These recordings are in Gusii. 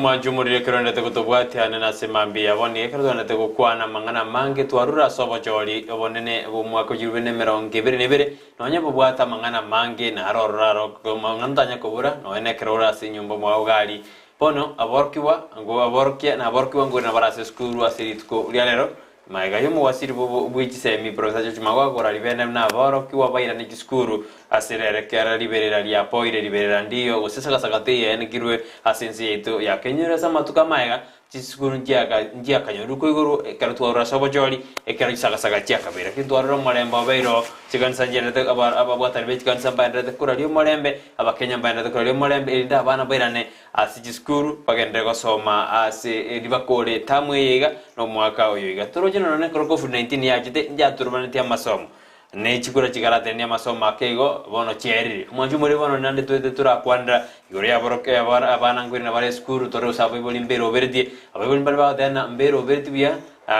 Omwanchi omoriri ekero oendete gotobwatia ane nase mambia bono iga ekero twaendete gokwana amang'ana amange twarure ase obochori obonene bw'omwaka o chilifu bibere na emerongo ebere na ebere nonya bobwate amang'ana amange naro ororo aro amang'ana tanya kobura nonya nekero ore ase enyomba omwao iga aria bono aborokigwa aborokia na aborokigwa nkoirana bare ase esukuru ase rituko ria rero Magega y'omowasiri bwe chisemi Professor George Magoha korari bene buna aborokigwa bairane chisukuru ase rero ekero riberera riapoire riberera ndiyo gose sagasagate eyaenekirwe ase ense yaito ya Kenya ere ase amatuko amaega chisukuru nchiakanyorwa koigorwa ekero twarure ase obochori ekero chisagasaga chiakabeire lakini twarora omorembe obeire oo chikanisa nchienderete ababwatani be chikanisa mbaenderete koraria omorembe abakenya mbaenderete koraria omorembe erinde abana bairane Ase chisukuru bagenderere gosoma ase eri bakore etamu eye iga na omwaka oyo iga. Toroche nonya nekero Covid-19 yachete njaturubanetie amasomo ne chikura chikaratenenia amasomo ake igo bono chiaerire. Omwancho omoriri bono naende toete torakwanera igoro y'aborokia abana nkoirana bare esukuru tore gose abaibori mberoberetie. Abaibori mbare bagoteba ng'a mberoberetie buya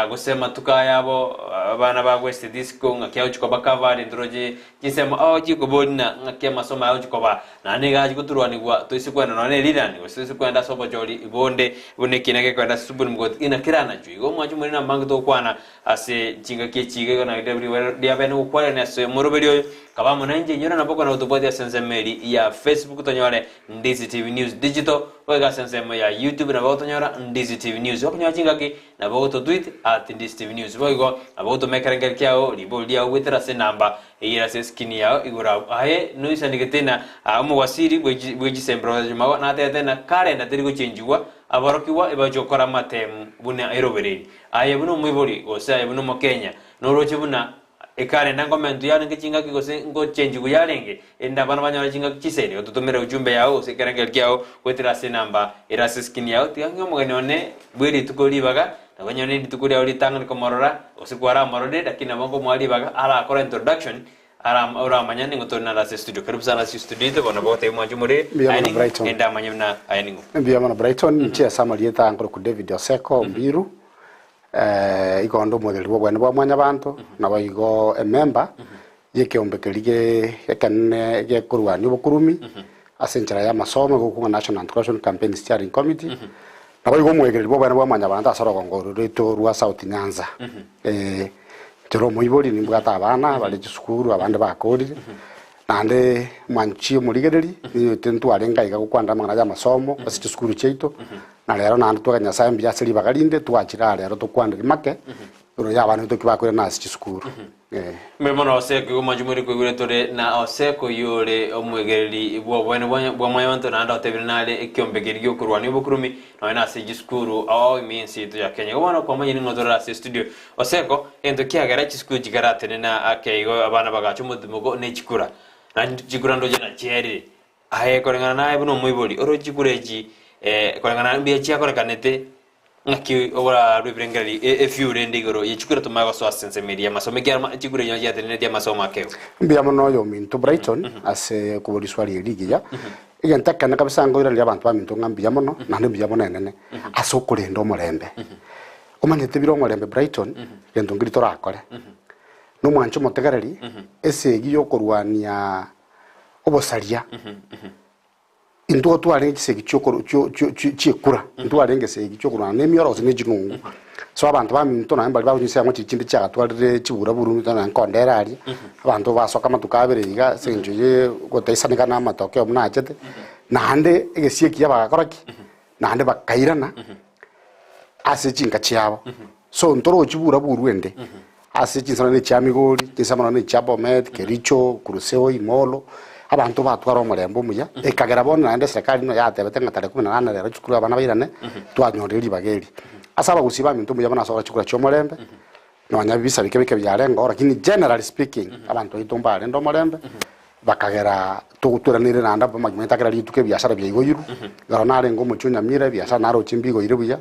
gose amatuko aya abo abana bagwesete isiko ng'aki agochia koba covered ntoroche Chinsemo ao chikoboria na ng'aki amasomo aya agochia koba, naende nigo achia goturwanigwa toise kwenda nonya ne rirani, gose toise kwenda ase obochori bonde buna ekiina gekoenda ase Supreme Court ng'ina keranachwe. Igo omwancho omonene namange togokwana ase chingaki echi iga igo naende riria riabene gokwarerania ase omoroberi oyo, kaba amo nainche inyore nabo okona gotobwatia ase ensemo eri ya Facebook tonyore Ndizi TV News Digital, goika ase ensemo ya YouTube nabo gotonyora Ndizi TV News. Okonyora chingaki Nabo ogototweet at Ndizi TV News. Boigo nabo ogotoma ekerengeri kiao, ribori riao goetera ase enamba eyio ere ase eskrini yao igoro abwo. Aye noisanegete na omowasiri bwe chisembero gose Jumawa natebete ng'a kalenda teri gochenchigwa, aborokigwa ebache gokora amatemu buna erobereri. Aye buna omoibori gose aye buna omokenya noroche buna Ekarenda ngomentwa yarenge chingaki gose ngochenchigwa yarenge, erinde abana banyore chingaki chiseni. Ototomere ujumbe yao gose ekerengerio kiao goetera ase enamba ere ase eskrini yao. Tiga ng'e omogeni one bwe rituko ribaga, nabo onye ne rituko riao ritang'ani komorora, gose kwaramororire, lakini nabo nkomoa ribaga arakore introduction, ara oramanye ning'o tore naro ase estudio. Karibu sana ase estudio yaito, bono nabo ogotebia mwanche omorere, Mbuya aye mono ning'o, Brighton. erinde amanye buna aye ning'o. Mbuya mono Brighton, inche ase amarieta nkorokwa David Oseko Ombiru, Igo onde omoreri bw'obweene bwa Mwanyabaanto, naboigo ememba y'ekeombe keria ekenene gekorwania obokurumi ase enchera y'amasomo egokwa ng'a National Anti-Corruption Campaign Steering Committee, naboigo omwegereri bw'obweene bwa Mwanyabaanto ase orogongo oro rwaito rwa South Nyanza. Inche ore omoibori nimbwate abana bare chisukuru abande bakorire, naende mwanchi omorigereri ninyete ntwarenge aiga gokwanera amang'ana y'amasomo ase chisukuru chiaito. Na rero naende twaganya Nyasae mbuya ase ribaga rinde, twachire aa rero tokwanere make igoro y'abana baito ki bakoirana ase chisukuru. Eh. Mbuya mono Oseko, igo mwanche mwere koigwera tore na Oseko oyio ore omwegereri bw'oboene bwa bwa mwanyabanto naende otebire nare ekiombe keria gi'okorwania obokurumi nonya nase chisukuru ao ime y'ense yaito ya Kenya. Igo bono kwamanyire ng'a tore ase estudio. Oseko, egento kiagera chisukuru chikaratenena ake igo abana bagacha omotimoko ne chikura. Naende chikura ndoche nachierire. Aye koreng'ana naye buna omoibori, oroche chikura echi koreng'ana mbuya chiakorekanete, ng'aki orarue ebirengererio efiu rende igoro ye chikura tomanye gosoa ase ensemo eria y'amasomo, ekiagera chikura echi chiatenenetie amasomo akegwa. Mbuya mono oyominto Brighton ase koboria riswali eri rigiya. Egento ekenene kabisa nkoiraneria abanto baminto ng'a mbuya mono, naende mbuya mono enene ase okorenda omorembe. Omanyete bire omorembe Brighton, gento nkeri torakore. Nomwanche omotegereri, esegi yokorwania obosaria, intwe twarenge chisegi chiokoro chio chio chio chiekura, ntwarenge esegi chiokorwana na emioro gose na echinungu. So abanto baminto nonye mbaria bagochia chinsemo chiri chinde chiagatwarire chiburaburu nonye nkondera aria, abanto basoka amatuko abere iga ase eng'encho ye gotaisaneka na amatokeo buna achete, naende egesio ekiya bagakora ki? Naende bakairana ase chinka chiabo. So ntorochi buraburu ende ase chinsemo nonye chia Migori, chinsemo nonye chia Bomet, Kericho, Kuresoi, Molo, abanto batwara omorembe omuya, ekagera bono naende eserekari buna yatebete ng'a tarehe kumi na nane rero chisukuru abana bairane, twanyorire ribaga eri. Ase abagusii baminto mbuya mono ase ogokora chikura chia omorembe, nonya ebisa bike bike biarenge oo lakini generally speaking, abanto baito mbarende omorembe, bakagera togotoranire naende abwo omanyete kera rituko ebiasara biaigoirwe, ekero narenge omochie o Nyamira ebiasara naroche mbigoire buya,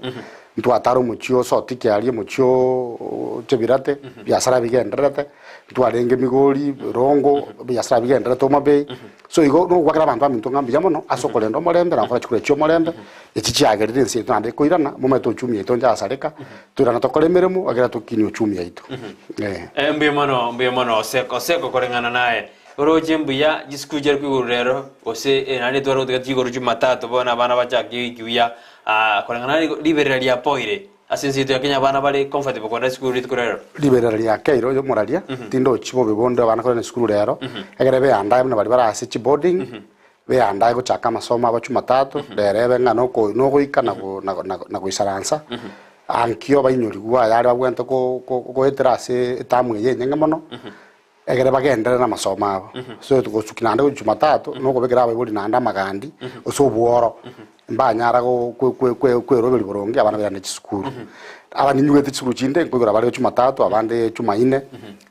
ntwatara omochie o Sotik aria omochie ooo Chebirate, ebiasara bigendererete, ntwarenge Migori, Rongo, ebiasara bigendererete Homa Bay, so igo nogwakera abanto baminto ng'a mbuya mono ase okorenda omorembe na gokora chikura chia omorembe, echi chiagerire ense yaito naende ekoirana, momanyete uchumi yaito nchasareka, toirana tokore emeremo egere tokinie uchumi yaito, eh. Mbuya mono, mbuya mono Oseko, Oseko koreng'ana naye. Oroche mbuya chisukuru chiare koigorwa rero gose naende tware gotiga chiigorwe Jumatatu bono abana bachake ewiki buya koreng'ana riberera riapoire ase ense yaito ya Kenya abana bare comfortable kogenda esukuru rituko rero. Riberera riakeire oyo omoraria, tindochi bobe bonde abana korenda esukuru rero, ekere beandae buna baria bare ase chiboarding, beandae gochaka amasomo abo Jumatatu, rero ebe ng'a noko nogoika na go na na na goisaransa, ankio bainyorigwe ayare babwenerete ko ko goetera ase etamu eye enyeng'e mono. Ekero bagenderere namasomo abo, so gosuki naende gochia Jumatatu, nokobekera abaibori naende amagandi, gose obworo, mbanyara go kwe kwe kwe kweroberia boronge abana bairane chisukuru. Aba ninyugete chisukuru chinde, nkoigora bare Jumatatu, abande Jumaine,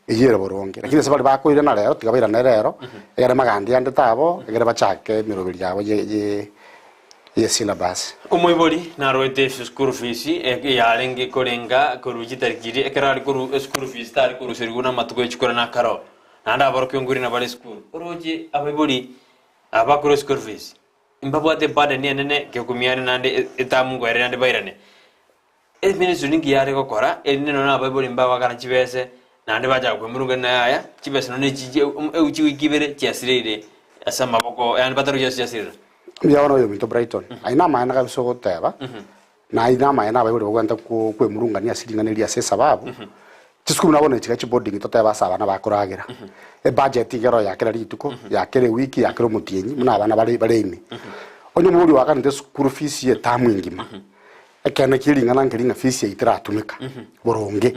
eyio ere boronge. Lakini ase baria bakoirana rero, tiga bairane rero, ekere magandi ande tabo, ekere bachake emeroberi yabo ye ye ye syllabus. Omoibori naroete eschool fees yarenge korenga korwa chitariki chiria ekero are korwa eschool fees tare koruserigwa namatuko echikura nakaro naende aborokigwa nkoirana bare esukuru. Oroche abaibori aba bakorwa eschool fees mbabwate eburden enene gekumia naende etamu nkoereri naende bairane. Eministry ninki yare gokora erinde nonya abaibori mbabakana chibese naende bachaka kwemurungania na yaya chibese nonya echi chiwiki ibere chiasireire ase amaboko yaani batarochi ase chiasirera. Mbuya bono oyominto Brighton, ayio namaene kabisa ogoteba, na ayio namaene abaibori bagwenerete ko kwemurungania ase ring'ana eria ase esababu, chisukuru buna bono echi iga chiboarding totebe ase abana bakoragera, ebudget iga ero ya kera rituko, ya kera ewiki, ya kera omotienyi, buna abana bare bare ime. Onye omobori oakanete eschool fees ya etamu engima, ekeene kia ring'ana nkeri ng'a fees eyio teratumeka boronge.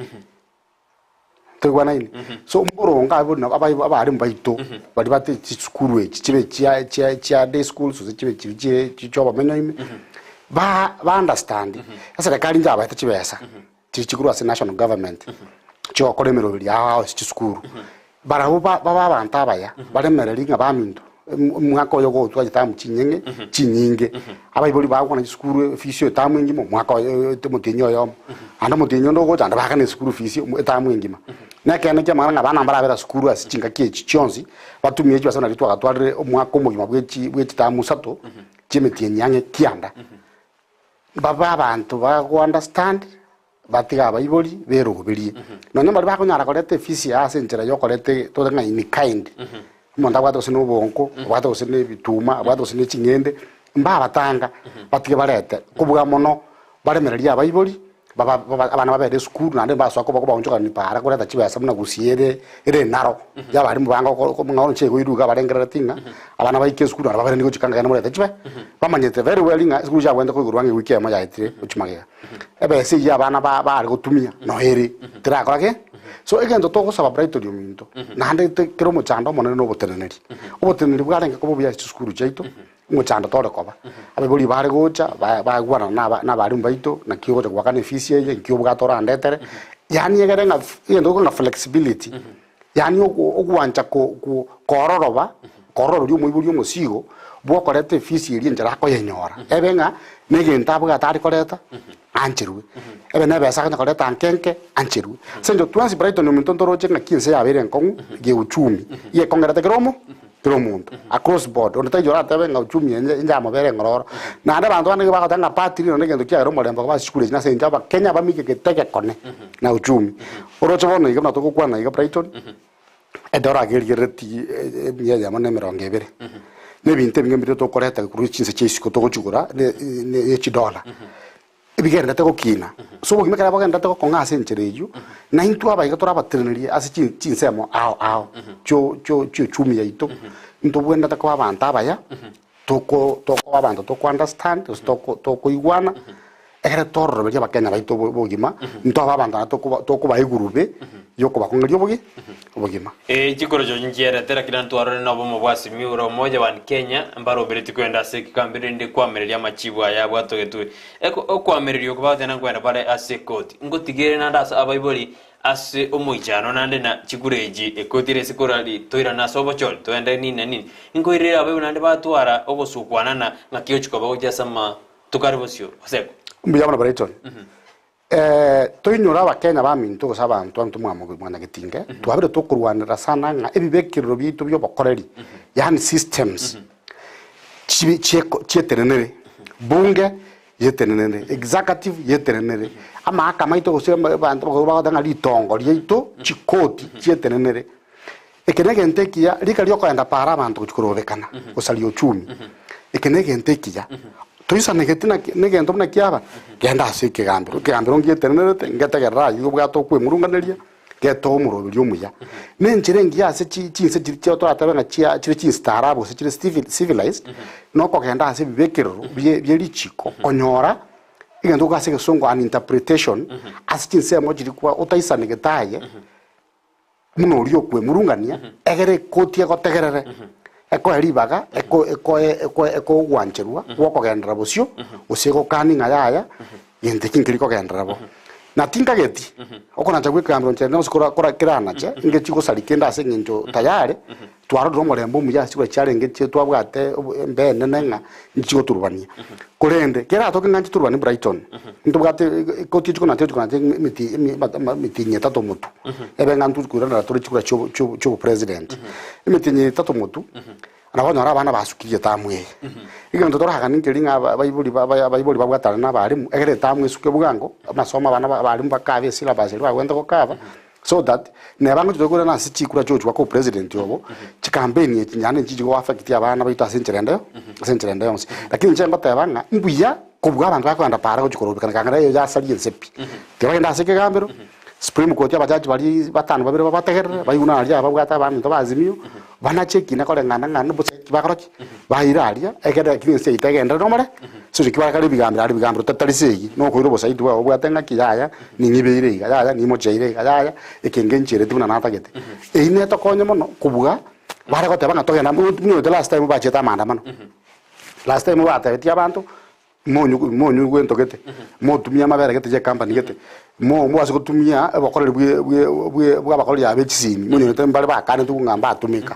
Toigwanaine? So mboronge abwo nabo abai abarimu baito baria bate chisukuru echi chibe chia chia chia day schools gose chibe chiria chie chi chia obomenyo ime, ba ba understand, eserekari nchabaete chibesa chiria chikorwa ase national government, chiogokora emeroberi ao ao ase chisukuru. Barabwo ba babe abanto abaya, baremereri ng'a baminto, omwaka oyo gotwa chitamu chinyeng'e chinyinge, abaibori bagokwana chisukuru efisi etamu engima omwaka oyo omotienyi oyomo, naende omotienyi onde ogocha naende baakane esukuru fees etamu engima. Na ekeene kia amang'ana ng'a abana mbarabera sukuru ase chingaki echi chionsi, batumie chibesa nario twagatwarire omwaka omogima bwe chi bwe chitamu isato, chia emetienyi ang'e kianda. Babe abanto bago understand. Batige abaibori beroberie. Nonya mbaria bakonyara koreta efisi aa ase enchera yokoreta tore ng'a in kind, omonto abwate gose na obonko, abwate gose na ebituma, abwate gose na ching'ende, mbabatanga, batige barete. Kobua mono, baremererie abaibori, baba baba abana babere esukuru naende mbasoa koba kobaonchokani paara koreta chibesa buna gusii ere ere enaro, ya abarimu bange oko oko ng'a bono chiaigwa iga barengerereti ng'a, abana baike esukuru naende baberanie gochika ng'a genda morete chibe, bamanyete very well ng'a esukuru chiabwenerete koigorwa ng'a ewiki eyemo yaetire gochia magega. Ebesa eyio abana ba bare gotumia no ere, terakora ki? So egento togosaba Brighton ominto, naende te kera omochando omonene na oboteneneri. Oboteneneri bwarenge koba obuya ase chisukuru chiaito, omochando tore koba. Abaibori bare gocha, ba baigwanana na aba na abarimu baito, naki ogocha goakana efees eye, nki obwate orandetere, yaani egere ng'a egento gekorwa ng'a flexibility, yaani ogo ogwancha ko ko kororoba, kororoberia omoibori omosigo, bwokoreta efees eria enchera akoyenyora, ebe ng'a na egento abwate are koreta, ancherwe, ebe na ebesa akonya koreta nke nke, ancherwe. Ase eng'encho twensi Brighton ominto ntoroche ng'aki ense yabeire enkong'u, ya uchumi, iga ekong'erete kera omo kera omonto, across board, onde taiyo oratebe ng'a uchumi enye inche amobere eng'ororo. Naende abanto bande nigo bagoteba ng'a party rero na egento kiagera omorembe okoba ase chisukuru echi nase eng'encho abakenya bamigegete egekone na uchumi. Oroche bono iga buna togokwana iga Brighton, Edora agerigerereti emia eyemo na emerongo ebere, na ebinto ebinge mbiria tokoreta korwa chinse chia isiko togochigora ne ne chidola, ebigenderete gokina. So obogima ekero bogenderete gokong'a ase enchera eyio, na intwe abaiga torabatenenerie ase chi chinsemo ao ao chio chio chia uchumi yaito, ntobwenerete koba abanto abaya, toko tokoba abanto toko understand gose toko tokoigwana, ekere tororoberie abakenya baito obo obogima, ntobe abanto naende tokoba tokobaa egurube yokobakong'eria obogi obogima. Ee, chikorocho nchiarete, lakini ntwarore nobomo bwa Simiyu ore omoja one Kenya, mbaroberetie kwenda ase ekegambero erinde kwamereria amachibu aya abwatogetwe. Eko okwamereria oko bagoteba nkwenda bare ase ekoti. Ngotigere naende ase abaibori Ase omoichano naende na chikura echi, ekoti ere ase korari toirane ase obochori, toende nini na nini. Nkoirere abaibori naende batwara ogosukwanana ng'aki gochia koba gochia ase amatuko are bosio. Oseko. Mbuya mono Brighton. Toinyore abakenya baminto gose abanto abanto mwa mwanyagetinge, twabire tokorwanera sana ng'a ebibekerero biaito bia obokoreri, yaani systems, chibe chieko chietenenere, bunge yetenenere, executive yetenenere, amaakama aito gose abanto bagoteba ng'a ritongo riaito, chikoti chietenenere. Eke negento ekiya, rika riokoenda paara abanto gochia korobekana, gosaria uchumi. Eke negento ekiya. Toisanegeti naki negento buna kiaba, genda ase ekegambero. Ekegambero ngietenenerete, ngetegerere aywo obwate okwemurunganeria, getoe omoroberi omuya. Na enchera engiya ase chi chinse chiria chia toratebe ng'a chia chire chinstaarabu gose chire civil civilized, nokogenda ase ebibekerero bie bie richiko konyora egento goka ase egesongo an interpretation ase chinsemo chiria kwa otaisanegete aye. Buna oria okwemurungania, egere ekoti egotegerere, ekoe ribaga, eko- ekoe ekoe ekogwancherwa gwokogenderera bosio, gose egokani ng'a yaya, gento eki nkeri kogenderera bo. Na tinkageti, okonacha gwa ekegambero nchera nonsi kora kora keranache, ngechi gosaria kende ase eng'encho tayari, twarorire omorembe omuya ase chikura chiarenge chie twabwate obo embeo enene ng'a nchigoturubania. Korende, keratoke ng'a nchiturubanie Brighton, ntobwate ekoti chikonacha chikonacha emeti emi emetienyi etato omotwe, ebe ng'a ntwe koiranera tore chikura chio chio chiobopresident. Emetienyi etato omotwe, nabo onyore abana basukirie etamu eye. Egento toraganie nkeri ng'a aba abaibori ba abaibori babwatane na abalimu, egere etamu esuke bwango, amasomo abana ba abalimu bakabe esyllabus eria bagwenerete gokaba, So that neba ngochi tokorana ase chikura chiochwa kwa opresident obo, chikampeni echi naende nchichi go affect abana baito ase enchera ende ase enchera ende yonsi. Lakini inche ngoteba ng'a mbuya kobua abanto bakogenda para gochi korobekana kang'ana eyo yasaria ense pi. Tiga bagende ase ekegambero, supreme court abajaji baria batano babere babategerere, baigwe naria babwate abaminto ba Azimio, banache ekina koreng'ana ng'a bosa ki bakora ki? Baire aria, ekere lakini ense yaito egenderere nomore, ase eng'encho kibarekare ebigambero aria ebigambero totari segi, nokoira obosaidi bwao obwate ng'aki yaya, ning'ibeire iga, yaya nimocheire iga, yaya eke ngenchereti buna natagete. Eyio netokonye mono kobua bare goteba ng'a togende amo, buna last time bachete amaandamano, last time batebetie abanto. Monywe monywe gento gete, motumie amabere gete ye company gete, mo mobase gotumia obokoreri bwe bwe bwe bwa abakoreri aba be chisimi, monyorete mbare bakanetwe ng'a mbatumeka.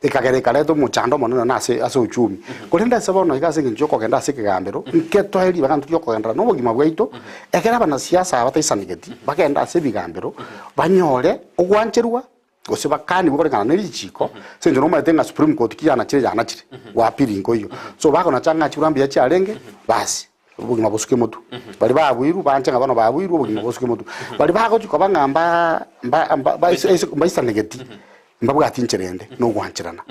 Ekagera ekareta omochando omonene nonye ase ase uchumi. Korende ase bono iga ase eng'encho ya okogenda ase ekegambero, nketoe ribaga intwe riokogenderera na obogima bwaito, ekero abanasiasa aba bataisanegeti, bagende ase ebigambero, banyore ogwancherwa. Gose bakanigwe koreng'ana ne richiiko, ase engencho nomanyete ng'a Supreme Court ki yanachire yanachire, gwapiri nkoiyo. So bakonacha ng'a chikura mbuya chiarenge, basi obogima bosuke motwe. Baria babuirwe banche ng'a bono babuirwe obogima bosuke motwe. Baria bagochia koba ng'a mba mba mba mbaisanegeti, mbabwati nchera ende, nogwancherana.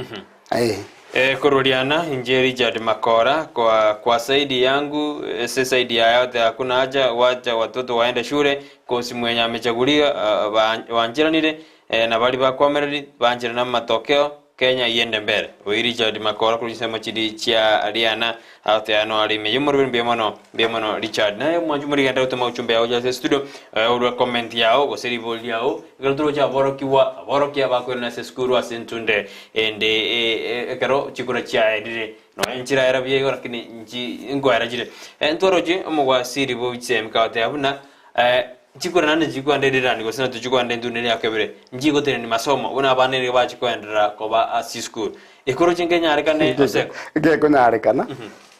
Eh. Eh, kororiana inche Richard Makora kwa, kwa saidi yangu ese saidi ya yote hakuna haja wacha watoto waende shule kosi mwenye amechaguliwa uh, wanchiranire eh, na bari bakwamereri banchirana amatokeo Kenya iende mbere. Oyi Richard Makora korwa chinsemo chiri chia Riana agoteano are ime y'omoroberi mbuya mono mbuya mono Richard. Naye omwanchi morigende gotoma uchumbe yao gocha ase studio eh, orwe comment yao gose ribori riao ekero toroche aborokigwa aborokia bakoirana ase esukuru ase entunde ende eh, ekero chikura chiaerire nonya nchiraera buya igo lakini nchi nkoera chire. Eh, ntwaroche omogwasiri bo chisemi kagoteba buna eh, Chikura naende nchikoenda erirani gose nato chikoenda entunde ya kabere, nchigotenenia masomo buna abana nigo bachi koenderera koba ase chisukuru. Ekoroche nkenyarekane ase. Ngekonyarekana,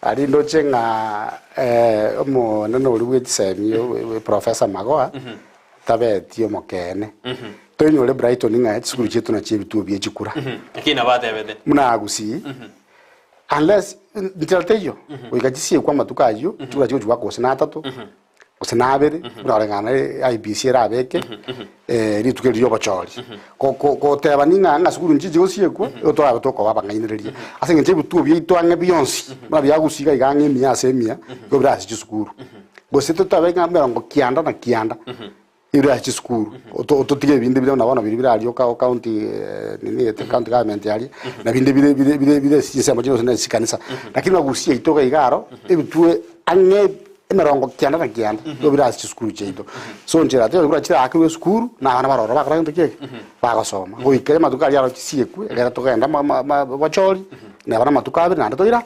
aria ndoche ng'a omonene oria bwe chisemi Professor Magoha, tabeti omokeene. Toinyore Brighton ng'a chisukuru chiaito nachio ebituo bie chikura. Lakini nabo atebete. Buna Gusii, unless nchera teiyo, goika chisiekwe amatuko ayio, chikura chigochi goaka gose na atato. Gose nabere, buna koreng'ana na IEBC erabeke rituko eri ri'obochori. Ko- ko- Goteba ning'a ng'a sukuru nchiche gosiekwa, igo torabe tokoba abang'ainereria. Ase eng'encho ebituo biaito ang'e bionsi, buna biagusia iga iga ang'e emia ase emia, igo bire ase chisukuru. Gose totabe ng'a emerongo kianda na kianda, Ere ase chisukuru, oto- ototige ebinde bire buna bono biria bire aria oka- county nini ete county government aria, na binde bire bire bire bire ase chinsemo chire gose na ase chikanisa. Lakini magusi yaito iga iga aro, ebitwe ang'e emerongo kianda na kianda, nigo bire ase chisukuru chiaito. So nchera teiyo buna chiraakirwe esukuru, na abana baroro bakora gento ki eke? Bagosoma. Goika amatuko aria aro chisiekwe, ekero togenda ma- ma- ma bochori, neba na amatuko abere naende toira.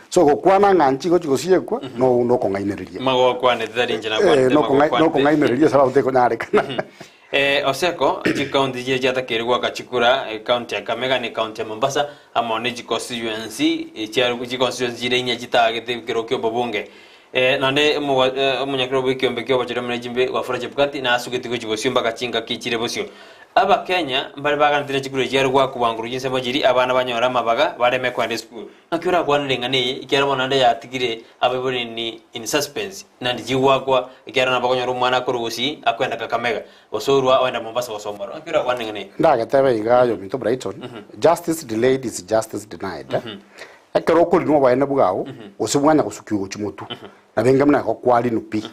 So gokwana ng'a nchigochi gosiekwa, no nokong'ainereria. Magokwanete tari inche nakwanete, Eh, nokong'ai- magokwanete. nokong'ainereria sababu tekonyarekana. Eh, Oseko, chikaunti chiria chiatakeire goaka chikura, ekaunti ya Kakamega na ekaunti ya Mombasa, amo ne chiconstituency, eh, chia chiconstituency chiria inye chitagete ekero kia obobunge. Eh, naende omowa- eh, omonyakero bw'ekiombe kia obochori amo ne chimbe Wafula Chebukati nasugeti gochia bosio mpaka chingaki chire bosio. Abakenya mbare baganetire chikura echi are goakwa bwango chinsemo chiria abana banyore amabaga bareme koenda esukuru. Naki orakwanere eng'ana eye, ekiagera bono naende yatigire abaibori in suspense, naende chigwakwa, ekiagera nabo okonyora omwana akorwa Gusii akoenda Kakamega, gose orwa oenda Mombasa gosoma ororo. Naki orakwane eng'ana eye? Ndagetebe iga aye ominto Brighton, justice delayed is justice denied. Ekero okorinwa oboene bwao, gose bwanya gosukiwa gochia motwe, nabo enga buna egokwarinwa pi.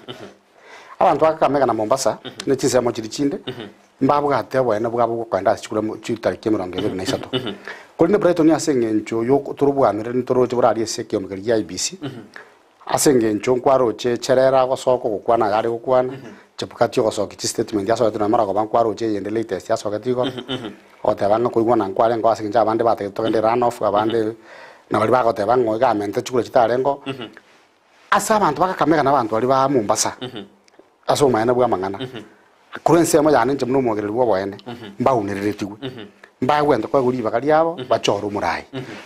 Abanto ba Kakamega na Mombasa, ne chinsemo chiria chinde, mbabwate oboene bwabo bw'okoenda ase chikura chitariki emerongo ebere na isato. Korende Brighton ase eng'encho y'oko torobwanereri ntoroche borarie ase ekeombe keria gia IEBC, ase eng'encho nkwaroche Cherera agosoka ogokwana aya are gokwana, Chebukati ogosokia chistatement asogete nonya maragoba nkwaroche eyende latest asogete igoro, ogoteba ng'a koigwana nkwarengeo ase eng'encho abande batagete togende runoff abande nabaria bagoteba ng'a iga amente chikura chitarengeo. Ase abanto ba Kakamega na abanto baria ba Mombasa, ase obomaene bw'amang'ana, korwa ensemo yane inche buna omwogereri bw'oboene, mbaunereretigwe, mbagwente koegwa ribaga riabo, bachore omoraai.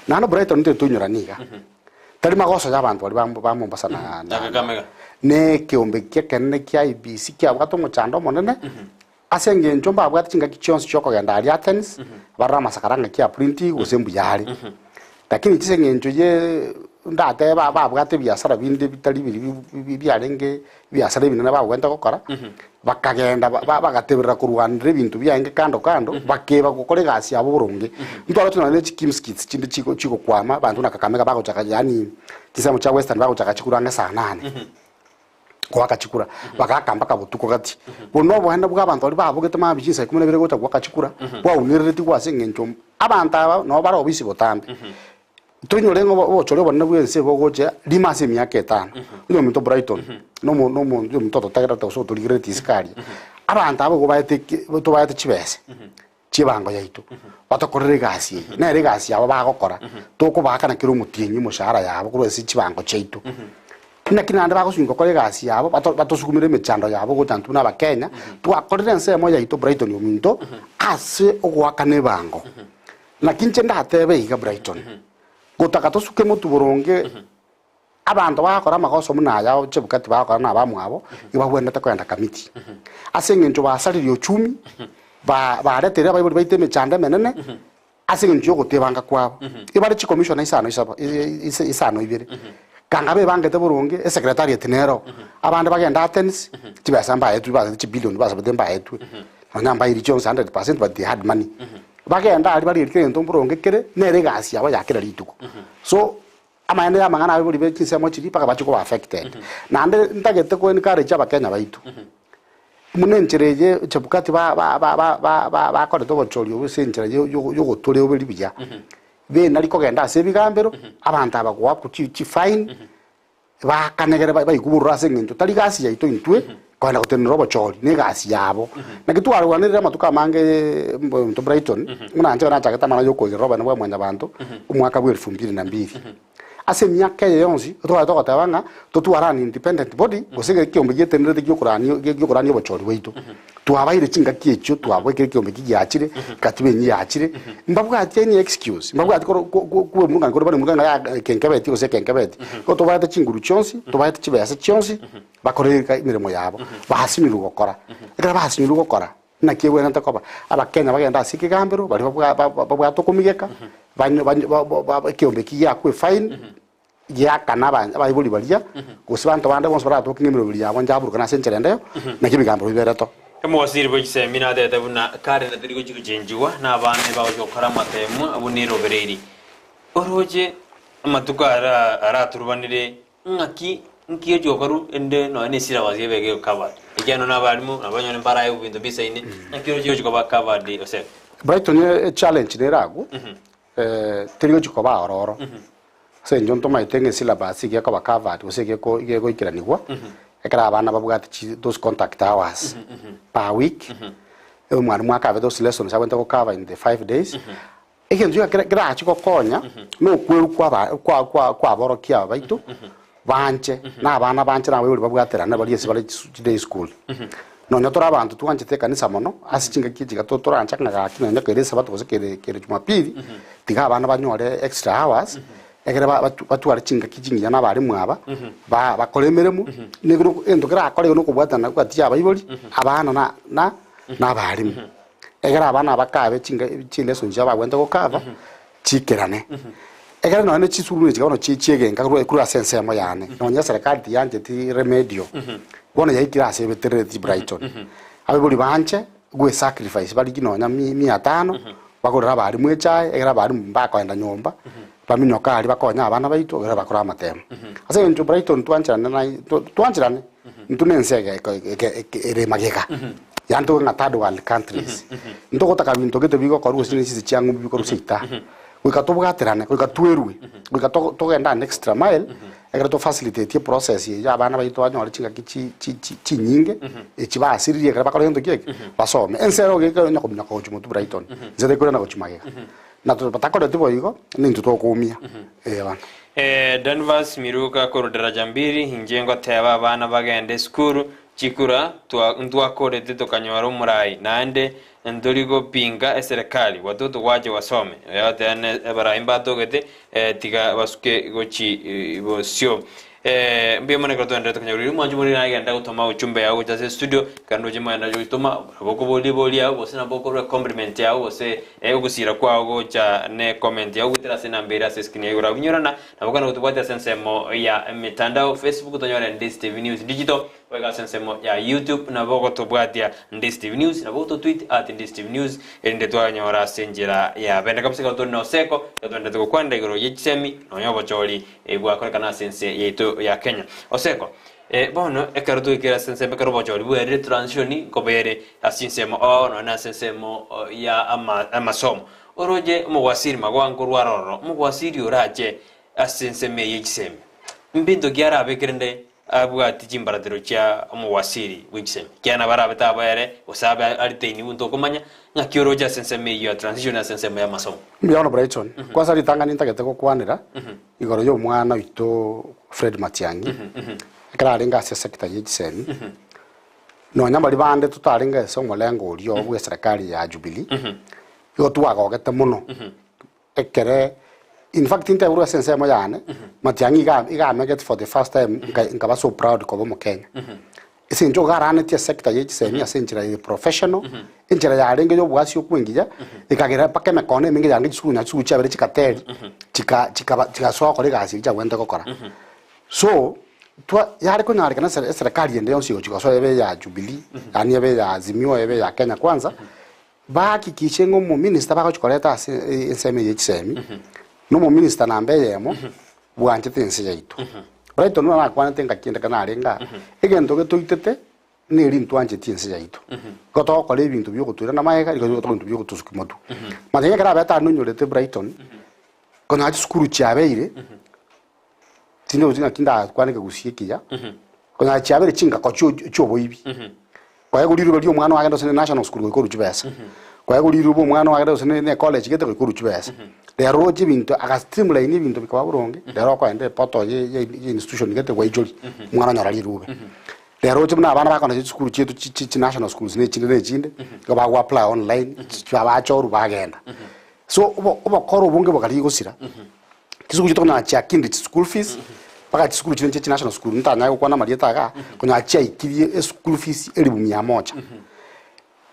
Naende Brighton ntari toinyorana iga, tari magoso y'abanto baria ba Mombasa na Na Kakamega. na ekeombe ki'ekenene kia IEBC kiabwate omochando omonene, ase engencho mbabwate chingaki chionsi chi'okogenda aria Athens, barore amasakara ng'aki aprintigwe gose mbuya are. Lakini inche ase eng'encho ye ndatebe ba- babwate ebiasara binde bitari biri bi- biarenge ebiasara ebinene bagwente gokora, bakagenda ba- ba- bagateberera korwanera ebinto biaenge kando kando, bakeba gokora egasi yabo boronge. Ntwarotire nonye ne chikims kits chinde chigo chigokwama, abanto buna Kakamega bagochaka yaani chinsemo chia western bagochaka chikura ang'e saa nane. Goaka chikura, bagaaka mpaka botuko gati. Bono oboene bw'abanto baria babogete mambia chinsa ikomi na ibere gocha goaka chikura, bwaunereretigwe ase eng'encho abanto aba nabo bare obisi botambe. Toinyore ng'a obochori obonene bw'ense bogocha rimo ase emiaka etano. Onye ominto Brighton, nomo nomo omonto ototegererete gose otorigereretie isiko aria, abanto aba igo baete ki tobaete chibese. chi'ebango yaito, batokorere egasi eye, nere egasi yabo bagokora, tokobaakana kera omotienyi omoshahara yabo korwa ase chibango chiaito. Naki naende bagosunywa gokora egasi yabo, bato batosugumere emechando yabo gocha intwe buna abakenya, twakorire ensemo yaito Brighton ominto, ase ogoakana ebango. Naki inche ndatebe iga Brighton, gotaka tosuke motwe boronge. Abanto bagakora amagoso buna aya Chebukati bagakora nabamwabo, nigo bagwenerete kogenda Kamiti. Ase engencho basaririe ochumi, ba- bareteire abaibori baito emechando emenene, ase engencho y'ogotebanga kwabo. Ebare chikomishona isano isaba isano ibere, kanga bebangete boronge, esecretariat nero, abande bagende Athens, chibesa mbaetwe basabete chibilioni basabete mbaetwe, nonya mbairi chionsi 100% but they had money. Bagende aria barigerie kera egento mboronge kere, nere egasi yabo ya kera rituko. So. Amaene y'amang'ana abaibori be chinsemo chiria mpaka bachie koba affected. Naende ntagete ko encourage abakenya baito, buna enchera eye Chebukati ba- ba- ba- ba- ba- ba- bakorete obochori obo ase enchera yo- yo- yogotoria obe ribuya, benari kogenda ase ebigambero, abanto aba goakwa chi chifine, bakanegere ba- baigwe bororo ase eng'encho tari gasi yaito intwe kogenda gotenenera obochori, na egasi yabo. Naki twarwanerire amatuko amange mbo Brighton, buna inche nachagete amang'ana ya okoigerera obonene bwa mwanyabanto, omwaka bwa elfu mbili na mbili. Ase emiaka eye yonsi, tware togoteba ng'a totware an independent body, gose ekeombe gietenerete giokorania giokorania obochori bwaito. Twabaire chingaki echio twabekire ekeombe eki giachire, katiba enyia yachire, mbabwati any excuse, mbabwati koro ko- ko- kwemurungania kore baremurungania ng'a yaya ekenkebeti gose ekenkebeti. Igo tobaete chinguru chionsi, tobaete chibesa chionsi, bakore emeremo yabo, basinyirwe gokora. Ekero basinyirwe gokora, naki egwenerete koba, abakenya bagende ase ekegambero, baria babwa ba- babwate okomigeka, banyo banyo ba- ba- ba ekeombe eki giakwa efine, giakana aba abaibori baria, gose banto bande bonsi baratoke ng'a emeroberi yabo njaburukane ase enchera ende, naki ebigambero bibereto. Omowaziri bwe chisemi natete buna kare na teri gochia gochenchigwa na abande bagochia gokora amateemwa buna erobere eri. Oroche amatuko ara araturubanire Ng'aki nki gochia gokorwa ende nonya ne syllabus ebe ege covered? Ekiagera nonya abalimu nabo banyore mbarae ebinto bisaine, naki oroche gochia koba covered gose? Brighton echallenge nere agwo, teri gochia koba ororo, ase eng'encho ntomaete ng'a esyllabus iga ekoba covered gose iga eko iga egoikeranigwa, ekero abana babwate chi those contact hours per week, omwalimu akabe those lessons abwenerete gocover in the 5 days. Egento iga kera kerache gokonya nokwerwa kwaba kwa kwa kwaborokia aba baito banche na abana banche na abaibori babwaterane baria ase bare chisu chiday school. Nonya tore abanto twanchete ekanisa mono ase chingaki echi iga to toranche ng'a gaki nonya kere esabato gose kere kere jumapili tiga abana banyore extra hours ekere ba batu batware chingaki chingiya na abalimu aba ba bakore emeremo nigo egento kerakore igo nokobwatana gati ya abaibori abana na na na abalimu. Egere abana aba bakabe chinga chilesson chiabo bagwenerete gokaba, chiikerane. Ekero nonya ne chisukuru echi bono chi chiegenka korwa korwa ase ensemo yane, nonya eserekari tiyancheti remedial, bono yaikire ase ebeterereti Brighton. Abaibori banche gwe sacrifice barigie nonya mi mia tano, bagorere abalimu echae, ekero abalimu mbakoenda nyomba, baminyoke aria bakonye abana baito ekero bakore amatemo. Ase eng'encho Brighton twancherane naye twa twancherane, intwe na ense ege eke eke eke ere magega, yaani tobe ng'a third world countries. Ntogotaka binto gete bigokorwa gose ne chinse chia ng'umbu bikorwa seita. Goika tobwaterane, goika twerue, goika to togende an extra mile, ekero to facilitate eprocess eye ya abana baito banyore chingaki chi chi chi chinyinge, echi basiririe ekero bakora gento ki eke, basome. Ense ero iga onya kominyoka gochia motwe Brighton, inse tekorenda gochia magega. Na to batakoreti boigo, nintwe tokoumia, eh bono. Danvas Miruka korwa Daraja Mbili, Inche ngoteba abana bagende esukuru, chikura twa ntwakorete tokanyora omorai, naende Ntori gopinga eserekari, watoto gwache wasome. Oyo agoteba ne abarai mbatogete, tiga basuke gochi bosio. Mbuya mono ekero twaenderete konya riria omwancho more nagenda gotoma ujumbe yao gocha ase estudio, ekero ndoche mwagenda gochitoma, nabo okoboria ribori riao gose nabo okorwa ecompliment yao gose ogosira kwao gocha ne comment yao goetera ase enamba ere ase escreen ya igoro abwo inyorana, nabo okogenda gotobwatia ase ensemo ya emetandao, Facebook tonyore Ndisi TV News Digital, Goika ase ensemo ya YouTube nabo ogotobwatia Ndisi TV News, nabo ogototweet at Ndisi TV News erinde twanyora ase enchera ya bene kabisa ekero tore na Oseko, ekero twenderete gokwanera igoro ye chisemi nonya obochori bwakorekana ase ense yaito ya Kenya. Oseko, bono ekero twaikire ase ensemo ekero obochori bwerire transition nkoba ere ase chinsemo oo nonya ase ensemo ya ama amasomo. Oroche omogwasiri magoa nkorwa aroro, omogwasiri orache ase ensemo eye ye chisemi, mbinto ki arabe kerende Abwati chimbaratero chia omowasiri bwe chisemi, ekiagera nabo arabe taba ere, gose abe ariteini bunto okomanya, ng'aki oroche ase ensemo eyio ya transition ase ensemo y'amasomo. Mbuya mono Brighton. Kwanza ritang'ani ntagete gokwanera igoro ya omwana oito Fred Matiang'i, ekero arenge ase esector ye chisemi, nonya baria bande totarenge ase omolengo oria bwe eserekari ya Jubilee, igo twagogete mono. Ekere, in fact nteburwe ase ensemo yane, Matiang'i iga iga amegete for the first time nka nkaba so proud koba omokenya. Ase eng'encho iga aranetie esector ye chisemi ase enchera ere professional, enchera yarenge ya oboasi okwo engiya, ekagera mpaka emekono emenge yarenge chisukuru nonya chisukuru chiabere chikateri, chika chikaba chigasoa gokora egasi eria chiabwenerete gokora. So, twa yare konyarekana ase eserekari ende yonsi egochi gosoa ebe ya Jubilee, yaani ebe ya Azimio, ebe ya Kenya Kwanza, Bahakikishe ng'a omominista bagochia koreta ase ensemo eye ye chisemi, na omominista namba eyemo bwanchete ense yaito. Brighton buna nakwanete ngaki ende ekero narenge aa, egento getoitete neri ntwancheti ense yaito. Igo togokora ebinto bia ogotoirana magega, igo togokora ebinto bia ogotosukia motwe. Manya ekero abete aria nonyorete Brighton, konyora chisukuru chiabeire, Tindi ng'aki ndakwane ekegusii ekiya, konyora chiabeire chingako chio chioboibi. Kwaegwa riroba ria omwana oagende gose ne national school goika orue chibesa, kwaegwa riroba omwana oagende gose ne college gete goika orue chibesa. Rero roche ebinto aga streamline ebinto bikaba boronge, rero okoenda eportal ye ye ye institution gete gwaichoria, omwana onyora rirube. Rero roche buna abana bakona chisukuru chiaito chi chi chi national schools na echinde na echinde, igo bago apply online, bachorwa bagenda. So obo obokora obonge bokarigia gosira. Chisukuru chiaito konyora chiakindire chischool fees, mpaka chisukuru chiria chia chinational school ntanyare gokwana amarieta igaa, konyora chiaikirie eschool fees elifu mia moja.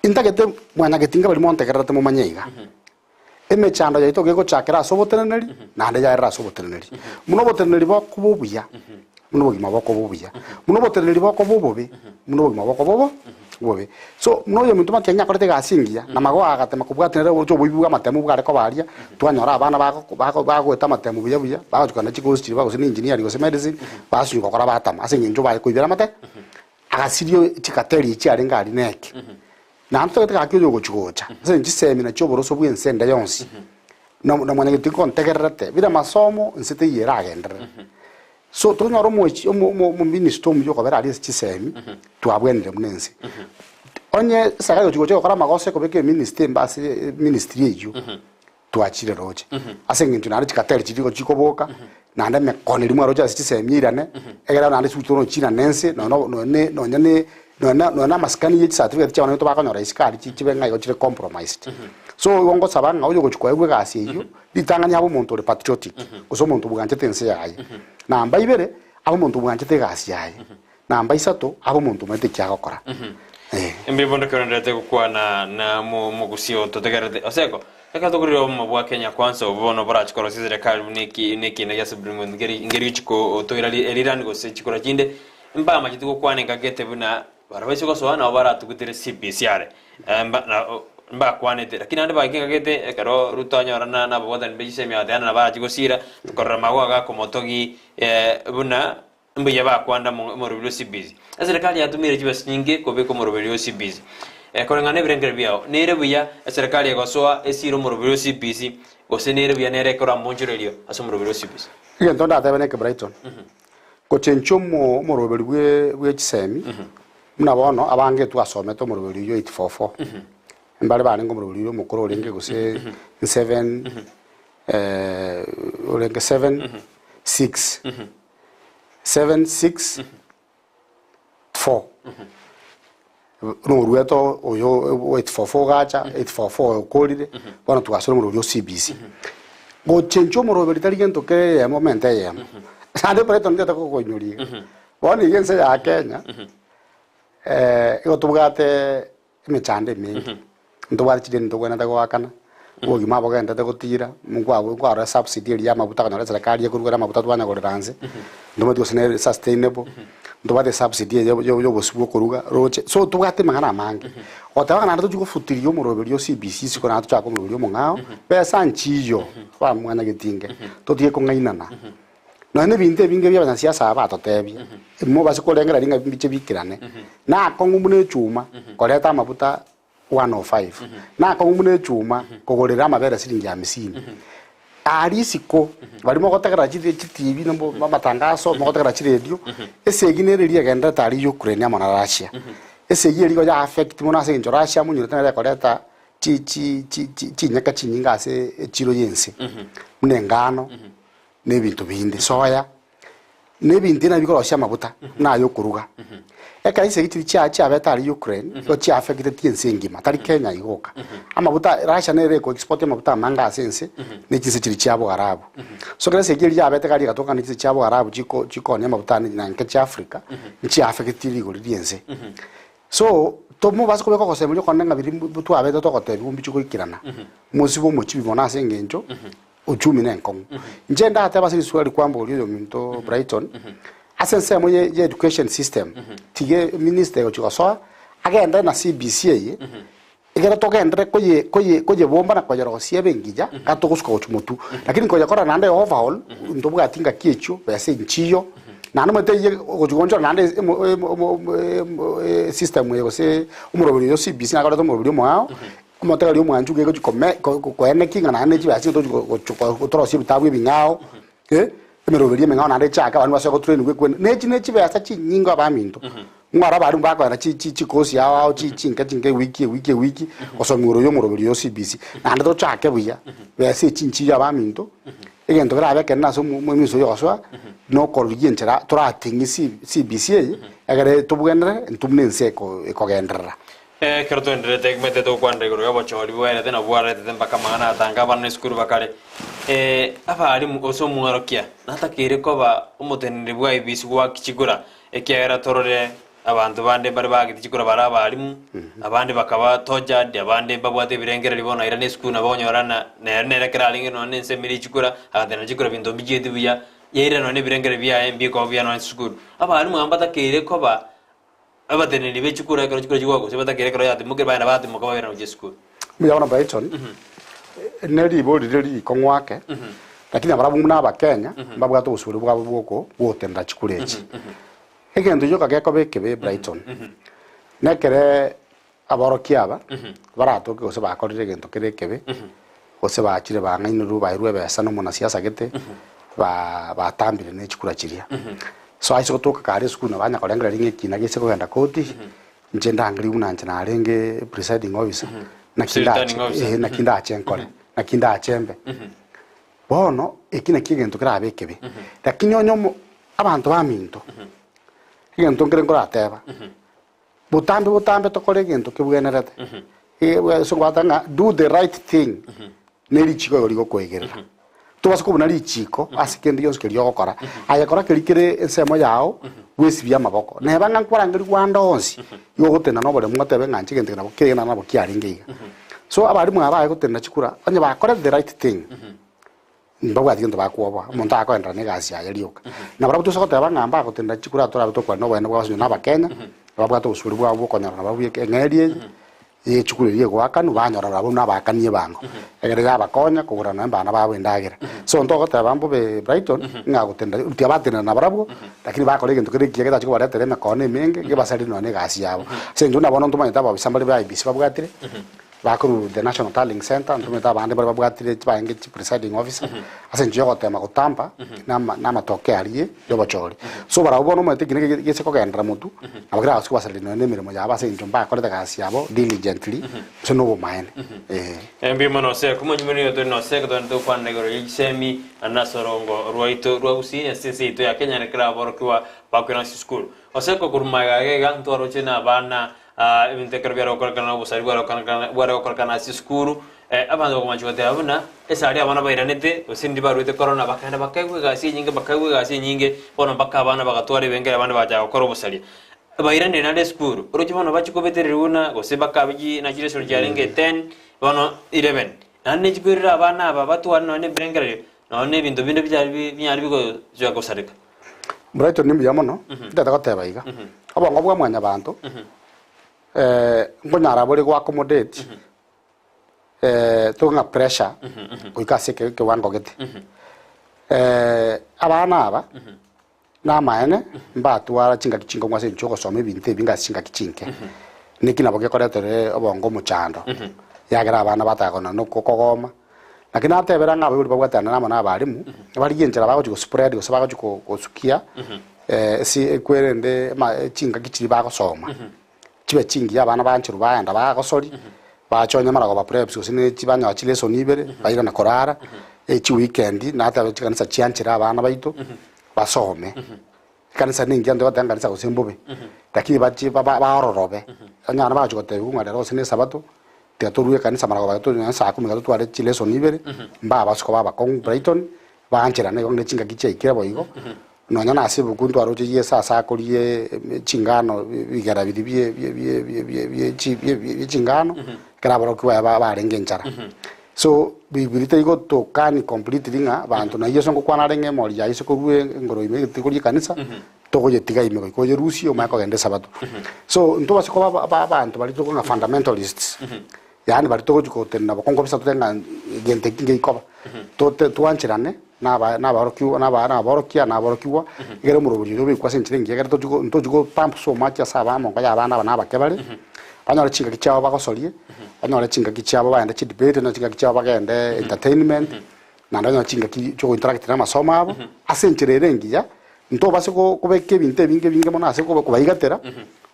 Intagete mwanyagetinga baria montegererete momanye iga, emechando yaito iga egochakera ase oboteneneri, naende yaerera ase oboteneneri. Buna oboteneneri bokoba obuya, buna obogima bokoba obuya, buna oboteneneri bokoba obobe, buna obogima bokoba obo obobe. So, buna oyominto matiang'i akorete egasi engiya, na magoa agatema kobwatanera oboche oboibi bwa amatemo bware koba aria, twanyora abana bako bako bagoeta amatemo buya buya, bagochia kogenda chikosi chiria gose na engineering gose medicine, basinywa gokora batama ase eng'encho baye koibera amate, agasiria chikateri echi chiarenge aria neke. Naende totagete gaki oyo ogochia gocha, ase eng'encho chisemi nachio oboroso bwa ense ende yonsi, na na mwanyagetinga kontegererete, bire amasomo nse teiyo eragenderere. So tonyore omochi omo omo omominister omuya okobera aria ase chisemi, twabwenire buna ense. Onye serikali egochi gocha gokora amagoso ekobeka eminister embe ase eministry eywo, twachire roche. Ase eng'encho naende chikateri chiria igo chikoboka, naende emekono eria mwaroche ase chisemi eirane, ekero naende chiguchi bono chirane ense, nonya no nonye nonye ne nonya nonya na amasikani ye chicertificate chia abana baito bakonyora isiko aria chi chibe ng'a igo chire compromised. So igo ngosaba ng'a oyo ogochi koegwa egasi eywo, Ritang'ani abe omonto ore patriotic, gose omonto bwanchete ense yaye. Namba ibere, abe omonto bwanchete egasi yaye. Namba isato, abe omonto omanyete eki agokora. Eh. Mbuya kerenderete gokwana na omogusi oo totegererete. Oseko, ekero tokorire obomo bwa Kenya Kwanza obo bono borache korosia eserekari buna eki na ekiina gia Supreme Court ngeri ngeri gochia kotoira erirani gose chikura chinde, mbamacheti gokwana engaki gete buna Barabwo gosoa nabo baratugutere CBC are mba na mbakwanete lakini naende baika engaki ekero Ruto anyorana na ababwatani be chisemi agateba nabo arache gosira tokorora mago agakomotogi buna mbuya bakwanda omoroberi o CBC. Eserekari yatumire chibesa chinyinge kobeka omoroberi o CBC. Koreng'ana na ebirengererio biao nere buya eserekari egosoa esire omoroberi o CBC gose nere buya nere ekero amonchorerio ase omoroberi o CBC? Egento ndatebe neke Brighton, Gochenchia omoroberi bwe chisemi, buna bono abange twasomete omoroberi oyio 844, mbare barenge omoroberi oyio omokoro orenge gose 7 orenge 7 6 7 6 4 noruete oyo 844 ogacha 844 oyo okorire, bono twasora omoroberi o CBC. Gochenchia omoroberi tari gento kere eyemo omente eyemo, naende Brighton ntete gokoinyoria iga. Bono iga ense ya Kenya, igo tobwate emechando emenge, ntobwate chideni tobwenerete goakana, obogima bogenderete gotira, nkwa nkwarora esubsidy eria ya amaguta okonyora eserekari ekorugera amaguta twanyagorera nse, ntomanyeti gose nere sustainable, ntobwate esubsidy eye ya ya obosie bwa okoruga roche, so tobwate amang'ana amange. Goteba ng'a naende tochia gofutiria omoroberi o CBC isiko naende tochake omoroberi omong'ao, besa nchiyo, bamwanyagetinge, totige kong'ainana. Nonya na ebinto ebinge bia abanyasiasa aba batotebia, mobase korengereria ng'a mbiche bikerane, nakong'u buna echuma koreta amafuta 105, nakong'u buna echuma kogorera amabere siringi hamsini. Aria isiko, baria mogotegerera chire chitibi na mo amatangaso, mogotegerera chiredio, esegi nere eria egenderete aria Ukraine amo na Russia. Esegi eria igo ya affect mono ase eng'encho Russia monywerete nere ekoreta chi chi chi chi chinyeke chinyinge ase echiro ya ense, buna engano. na ebinto binde, soya, na ebinto ebi bikorosia amaguta buna aya okoruga. Ekero chisegi chiria chia chiabete aria Ukraine, nigo chiaffecteti ense engima, tari Kenya iga oka. Amaguta Russia nere eko export amaguta amange ase ense, na chinse chiria chia Boarabu. So ekero esegi eria yabete iga aria egatoka na chinse chia Boarabu chiko chikoonia amaguta aya na nke chia Africa, nchiaffecteti rigori ria ense. So, tomobasa kobeka ogosemeria okonene ng'a biria twabete togotebiwa mbichi goikerana, mosibe omochibi mono ase eng'encho. Uchumi nenkong'u. Inche ndatebe ase riswali kwamboria oyominto Brighton, ase ensemo ye ye education system, tiga eminister egochia gosoa, agende na CBC eye, ekero togenderere koye koye koyebomba na koyerosia ebe engiya, iga togosuka gochia motwe. Lakini koyekora naende overhaul, ntobwati ngaki echio, besa enchiyo, naende omanyete eyio ogochia goonchora naende emo emo emo emo esystem eye gose omoroberi oyo CBC nakorete omoroberi omoao. Omotegereria omwanchu gegochia kome koeneki ng'a naende chibesa chinde tochi gochi gotorosia ebitabu ebing'ao, eh, emeroberio emeng'ao naende echake abanto basoe gotrainigwa ekwene. Na echi ne chibesa chinyinge abaminto, ng'ora abarimu bakoenda chi chi chikosi ao ao chi chinke chinke ewiki ewiki ewiki, gosomia igoro ya omoroberi oyo CBC. Naende tochake buya, besa echi nchiyo abaminto, egento kerabe ekenene ase omo omominso oyo ogosoa, nokorigia enchera torating'ie C CBC eye, egere tobwenere intwe buna ense eko ekogenderera. Ekero twenderete ekmete togokwanera igoro y'obochori bwerete na bwaretete mpaka amang'ana atange abana esukuru bakare. Abalimu gose omworokia natakeire koba omoteneneri bwa IEBC goaki chikura ekiagera torore abanto bande mbare baagete chikura bare abalimu, abande bakaba tortured, abande mbabwate ebirengererio bono airane esukuru nabo okonyora na nere nere ekero arenge nonya na ensemo eria chikura agatenena chikura binto mbichieti buya, yairana nonya na ebirengererio biaye mbikoba buya nonya esukuru. Abalimu aba mbatakeire koba Abateneneri be chikura ekero chikura chigwa gose batakere ekero yatimokire bagenda batimoka bairana gochia esukuru. Mbuya bono Brighton, ne ribori rire rikong'u ake, lakini abarabwo buna abakenya, mbabwate obosubori bwabo bwoko bwogotenena chikura echi. Egento gioka gekoba ekebe Brighton, nekere aborokia aba, baratoke gose bakorire egento kere ekebe, gose bachire bang'ainerwe bairwe ebesa na omonasiasa gete, ba batambire ne chikura chiria. So ase gotoka kare esukuru nabo anya korengereria ng'a ekina gese kogenda koti, inche ndangerie buna inche narenge presiding officer, naki ndache Returning officer. eh, naki ndache nkore, naki ndache mbe. Bono, eki nakio egento kerabe ekebe, lakini onye omo abanto baminto, egento nkere nkorateba, Botambe botambe tokore egento kebwenerete. Ase ogwata ng'a do the right thing ne richiko igo rigokoegerera. Tobase kobuna richiko ase kende gionsi keria ogokora. Aye kora keria kere ensemo yao, Bwesibie amaboko. Neba ng'a nkwarangerigwe ande onsi, igo ogotenena na oboremu otebe ng'a inche egento eke nabo kere naende nabo kiarenge iga. So abalimu aba baye gotenena chikura, onye bakorete the right thing, mbabwati gento bakwoboa, omonto akoenderera na egasi yaye rioka. Na barabwo toise goteba ng'a mbagotenena chikura torabe tokwana na oboene bwabo ase eng'encho na abakenya, nababwate obosibore bwabo bwa okonyora nabarabwo eng'eria eye. Ye chikura eria egoakanwa, banyora barabwo buna abaakani ebango, egere yabakonya kogora nonya mbana babo endagera. So ntogoteba mbobe Brighton, ng'a gotenda tiabatenena nabarabwo, lakini bakora egento kere ekiya getache kobaretera emekono emenge, gebasarie nonya na egasi yabo. Ase eng'encho buna bono ntomanyete ababisa mbare ba IEBC babwatire, bakorwa the National Tallying Centre, ntomanyete abande mbare babwatire chibaenge chi presiding officer, ase eng'encho yogotema gotamper nama namatokeo aria yobochori. So barabwo bono omanyete ekina eke gese kogenderera motwe, nabo keragose kobasareria nonya na emeremo yabo ase eng'encho mbakorete egasi yabo diligently, gose na obomaene, eh. Mbuya mono Oseko, monyuma nigo tore na Oseko togende togokwanera igoro ye chisemi naende ase orongo rwaito rwa Gusii ase ense yaito ya Kenya na kera aborokigwa bakoirana ase chisukuru. Oseko korwa magega iga iga ntwaroche na abana ebinto ekero biare gokorekana na obosari bware gokorekana bware gokorekana ase chisukuru Abanto bakomancha goteba buna esari abana bairanete, gose ndiri baruete korona, bakagenda bakaigwa egasi enyinge, bakaigwa egasi enyinge, bono mpaka abana bagatwara ebengera abande bagachaka gokora obosaria. Bairanire naende esukuru, oroche bono bachia kobetererigwa buna gose bakabe chi nachi lesson chiarenge 10, bono 11. Naende nechikwerera abana aba batware nonye na ebirengererio, nonye na ebinto binde bichari bi binyare bigochia gosareka. Brighton mbuya mono, ntete goteba iga, obongo bwa mwanyabanto, nkonyara bore go accommodate. Tore ng'a pressure goika ase ekewango gete. Abana aba namaene mbatwara chingaki chinkong'u ase eng'encho yogosoma ebinto ebinge ase chingaki chinke. Neki nabo gekoretere obongo omochando, yagera abana bataka kona na okogoma. Lakini natebera ng'a abaibori babwatane amo na abalimu, barigie enchera bagochi go spread gose bagochi gosukia ase ekwerende chingaki chiria bagosoma. Chibe chingiya abana bancherwa baenda bagosori, bachonya amarogoba preps gose ne chi banyora chilesson ibere, bairana korara, echiweekend nateba chikanisa chianchere abana baito, basome. Ekanisa nengiya ntogoteba ng'a ekanisa gose mbobe, lakini bachi ba baororobe, onye abana bagochi gotebiwa ng'a rero gose ne esabato, tiga torue ekanisa amarogoba iga tore nonye saa kumi iga totware chilesson ibere, mbabase koba abakong'u Brighton, Baancherana igo ng'a chingaki chiaikire boigo, nonya nase ebuku ntwaroche Yeso ase akorie chingano bigera biria bie bie bie bie bie bie chi bie bie chingano, ekero aborokigwa baye barenge enchara. So bibiri terigotookani completely ng'a abanto na Yeso ngokwana arenge emori yaye ase korwa engoro ime tigori ekanisa, togoyetiga ime goika oyerusie omanye kogenda esabato. So ntobase koba aba aba abanto baria tokong'a fundamentalists. Yaani baria togochia gotenena bokong'u kabisa totebe ng'a egento eki ngeikoba, tote twancherane na aba na abaorokiwa na aba na aborokia na aborokigwa, ekero omorobori oria obekwe ase enchera engiya ekero tochi go ntochi go pump so much ase abana amongo ya abana aba na abake bare, banyore chingaki chiabo bagosorie, banyore chingaki chiabo bagende chidebate, banyore chingaki chiabo bagende entertainment, naende banyore chingaki chia ogointeract na amasomo abo, ase enchera ere engiya, Ntobase kobeka ebinto ebinge ebinge mono ase kobaigatera,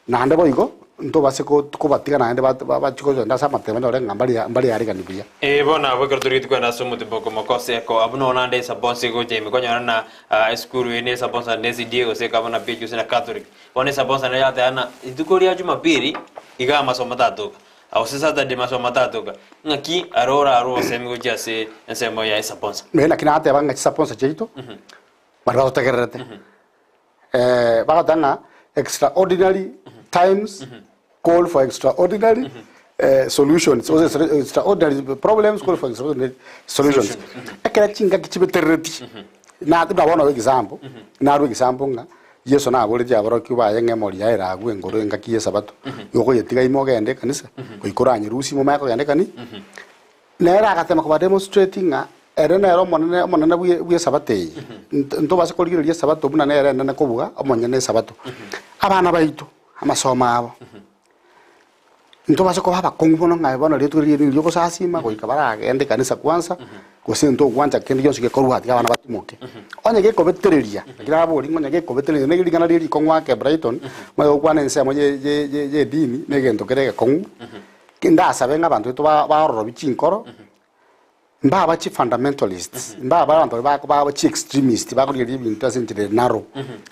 naende boigo ntobase kobatiga naende bachie kogenda ase amatemo banyore ng'a mbariaregani buya. Ee, bono abwo ekero torigetie kogenda ase omotimboko omokose eko, abwo nonya naende esabonsa egocha ime konyora na esukuru eye ne esabonsa naende SDA gose ekaba na PH gose na Catholic. Bono esabonsa nayo yateba ng'a rituko ria Jumapili iga amasomo tatoka, gose Saturday masomo tatoka, ng'aki aro orarwe obosemi gochia ase ensemo ya esabonsa. Nonye naki nateba ng'a chisabonsa chiaito Baria bagotegererete bagoteba ng'a extraordinary times call for extraordinary solutions gose extraordinary problems call for extraordinary solutions. Ekero chingaki chibeterereti, na buna bono example, narue example ng'a Yeso naboretie aborokigwa baye ng'a emori yaye eragwe engoro engaki y'esabato, igo okoyetiga ime ogende ekanisa, goika oranyerusie ime omanye kogenda ekani. Nere agatema kobademonstrate ng'a ere nere omonene omonene bwe bw'esabato eye. Nt ntobase korigereria esabato buna nere enene kobua omonyene esabato. Abana baito, amasomo abo, ntobase koba abakong'u mono ng'a bono rituko riria riria ogosasima goika baragende ekanisa kwanza, gose ntogwancha kende gionsi gekorwa tiga abana batimoke. Onye gekobetereria, naki nabori ng'a onye gekobetereria na ring'ana riria rikong'u ake Brighton, omanye gokwana ensemo ye ye ye ye edini, na egento kere egekong'u. Ndasabe ng'a abanto baito baororobie chinkoro, mbaba chifundamentalists, mbaba abanto baria bako chiextremist bakorigereria ebinto ase enchera ere narrow,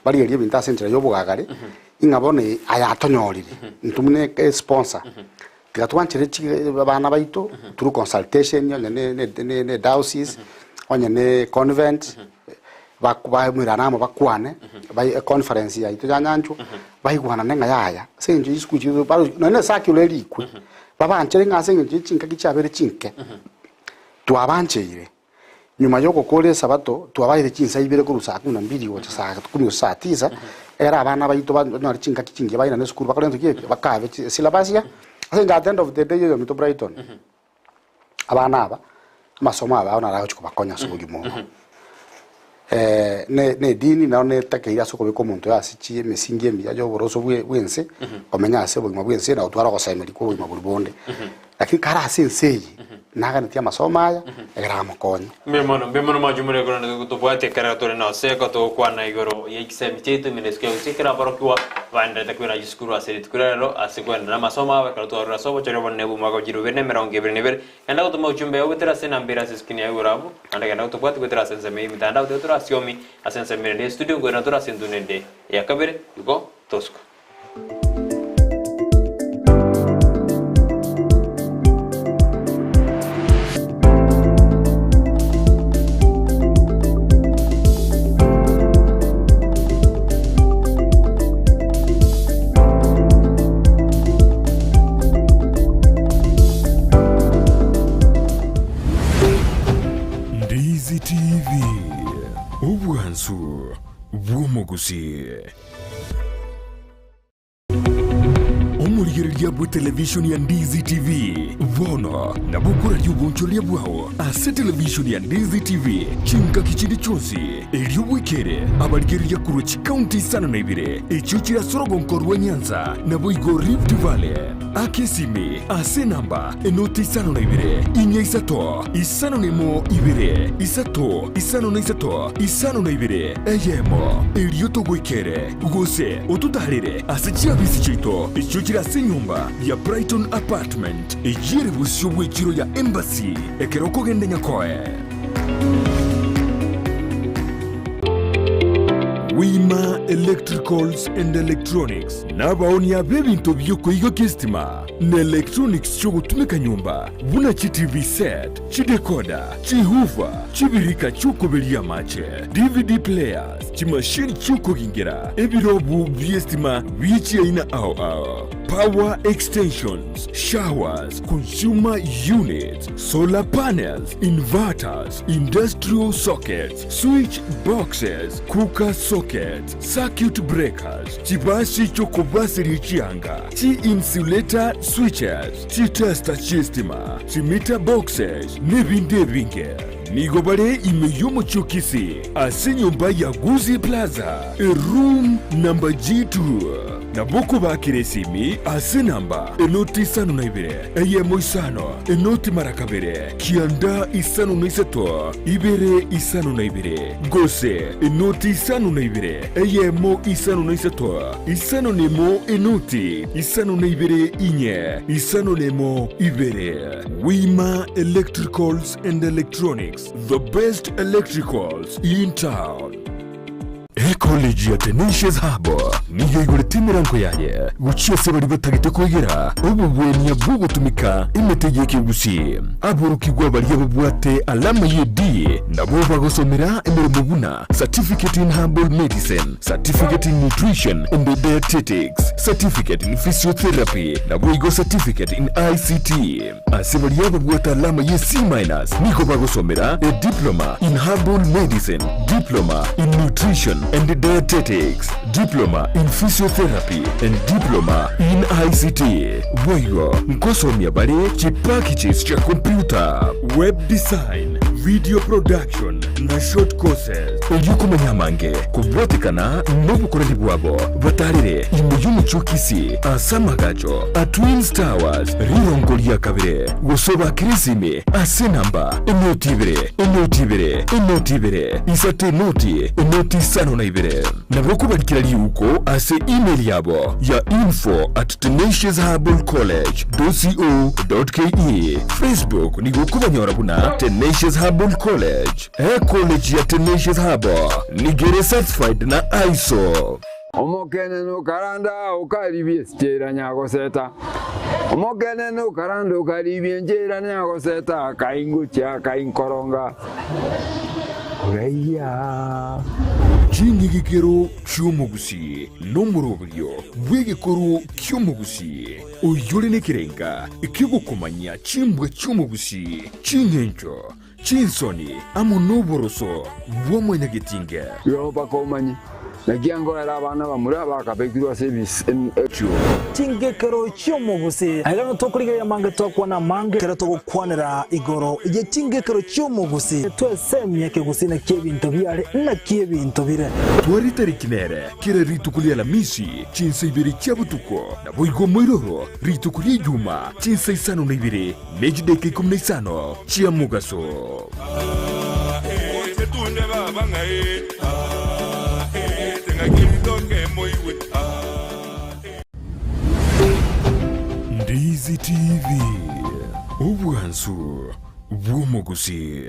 barigereria ebinto ase enchera ya obogagare, ng'a bono aya atonyorire, intwe buna esponsor, tiga twanchere chi abana baito through consultation onye ne ne ne diocese, onye ne convent. Bak bamoirane amo bakwane, bai econference yaito yanyanchwa, baigwanane ng'a yaya, ase eng'encho chisukuru chiaito baro nonye na ecircular erikwe, babanchere ng'a ase eng'encho ya chingaki chiabeire chinke, twabancheire. Nyuma ya ogokora esabato, twabaeire chinsa ibere korwa saa kumi na mbili gocha saa kumi gose saa tisa, ekero abana baito banyore chingaki chingiya bairane esukuru bakore gento ki eke, bakabe chi esyllabus ya, ase eng'encho at the end of the day oyominto Brighton, abana aba, amasomo aba naro agochia kobakonya ase obogima obo. Ne ne edini nero netakeire ase okobeka omonto oyo ase chi emisingi emiya ya oboroso bwe bwense, komenya ase obogima bwa ense na gotwara ogosemeria kwa obogima boria bonde. Lakini kare ase ense eye, naganetie amasomo aya, ekero amokonye. Mbuya mono, mbuya mono mwanche more korende tobwate ekero tore na Oseko togokwana igoro ye chisemi chiaito ime na isiko ya gusii ekero aborokigwa baenderete koira chisukuru ase rituko ria rero ase koenderera amasomo abo ekero twarure ase obochori obonene bw'omwaka o chilifu ibere na emerongo ebere na ibere. Genda gotoma ochumbe yao goetera ase enamba ere ase escreen yago igoro abwo, naende genda gotobwati goetera ase ensemo y'emitandao tiga tore asiomi ase ensemo erende ye studio nkoirana tore ase entunda ende ya kabere igo tosuka. Ndizi TV, obwansu bw'omogusii. Omorigereria bw'etelevishoni ya Ndizi TV bono nabo okoraria obonchoreria bwao ase televishoni ya Ndizi TV chingaki chinde chionsi, erio bwekere abarigereria korwa chikaunti isano na ibere echio chire ase orogonko rwa Nyanza naboigo Rift Valley. Aka esimi ase enamba enoti isano na ibere, inya isato, isano na emo ibere, isato, isano na isato, isano na ibere, eyemo, erio togoikere, gose ototaarere ase chiabisi chiaito echio chire ase enyomba ya Brighton Apartment, eyio ere bosio bw'echiro ya Embassy, ekero okogenda Nyakoe. Wima Electricals and Electronics nabaonia b'ebinto bi'okoigokia esitima na electronics chi'ogotumeka nyomba buna chi TV set, chidecoder, chihoofer, chibirika chi'okoberia amache, DVD players, chimashini chi'okogingera, ebirobu bi'esitima bie chiaina ao ao, power extensions, showers, consumer units, solar panels, inverters, industrial sockets, switch boxes, cooker sockets, circuit breakers, chibasi chi'okobaseria chianga, chi-insulator switches, chitester chi'estima, chimeter boxes, nebinde ebinge. Nigo bare ime y'omochie o Kisii ase enyomba ya Gusii Plaza, eroom number G2. Nabo okobakera esimi ase enamba enoti isano na ibere, eyemo isano, enoti mara kabere, kianda isano na isato, ibere isano na ibere, gose enoti isano na ibere, eyemo isano na isato, isano na emo enoti isano na ibere inye, isano na emo ibere. Wima Electricals and Electronics, the best electricals in town. Ecollege ya Tenacious Hub nigo eigorete emerango yaye gochia ase baria batagete koegera obobwania bw'ogotumeka emete y'ekegusii. Aborokigwa baria babwate alama ye D nabwo bagosomera emeremo buna Certificate in Herbal Medicine, Certificate in Nutrition and Dietetics, Certificate in Physiotherapy naboigo Certificate in ICT. Ase baria babwate alama ye C minus nigo bagosomera a Diploma in Herbal Medicine, Diploma in Nutrition and Dietetics, Diploma in Physiotherapy and Diploma in ICT. Boigo nkosomia bare chipackages chia computer, web design, video production na short courses. Erio komanya amange kobwatekana nobokoreri bwabo batarire ime y'omochie o Kisii ase amagacho a Twins Towers rirongo ria kabere gose obakere esimi ase enamba enoti ibere enoti ibere enoti ibere isato enoti enoti isano na ibere. Nabo okobarikera riuko ase email yabo ya info at tenaciousherbalcollege dot co dot ke. Facebook nigo okobanyora buna Tenacious Herbal College. Ecollege ya Tenacious Herbal nigo ere certified na ISO. Omokenene okaranda okaribia esichera nyagoseta, Omokenene okaranda okaribia enchera nyagoseta, akaingochia akainkoronga. Raia. Ching'igikero chi'omogusii nomoroberio bw'egekoro ki'omogusii, oyore nekerenga ki'ogokomanyia chimbwa chi'omogusii, ching'encho, chinsoni, amo noboroso bwa mwanyagetinge. Igo mpaka omanye, naki angoera abana bamura bakabekirwe ase ebisio. Chingekero chi'omogusii. Aiga nigo tokorigereria amange twakwana amange ekero togokwanera igoro ye chingekero chi'omogusii. Twesemie ekegusii naki ebinto biare naki ebinto bire. Tware tariki nere kera rituko ri'Alamisi chinsa ibere chia botuko, naboigo moiroro rituko ri'Ejuma chinsa isano na ibere ne chidaeka ikomi na isano chia mogaso. Ndizi TV, obwansu bw'omogusii.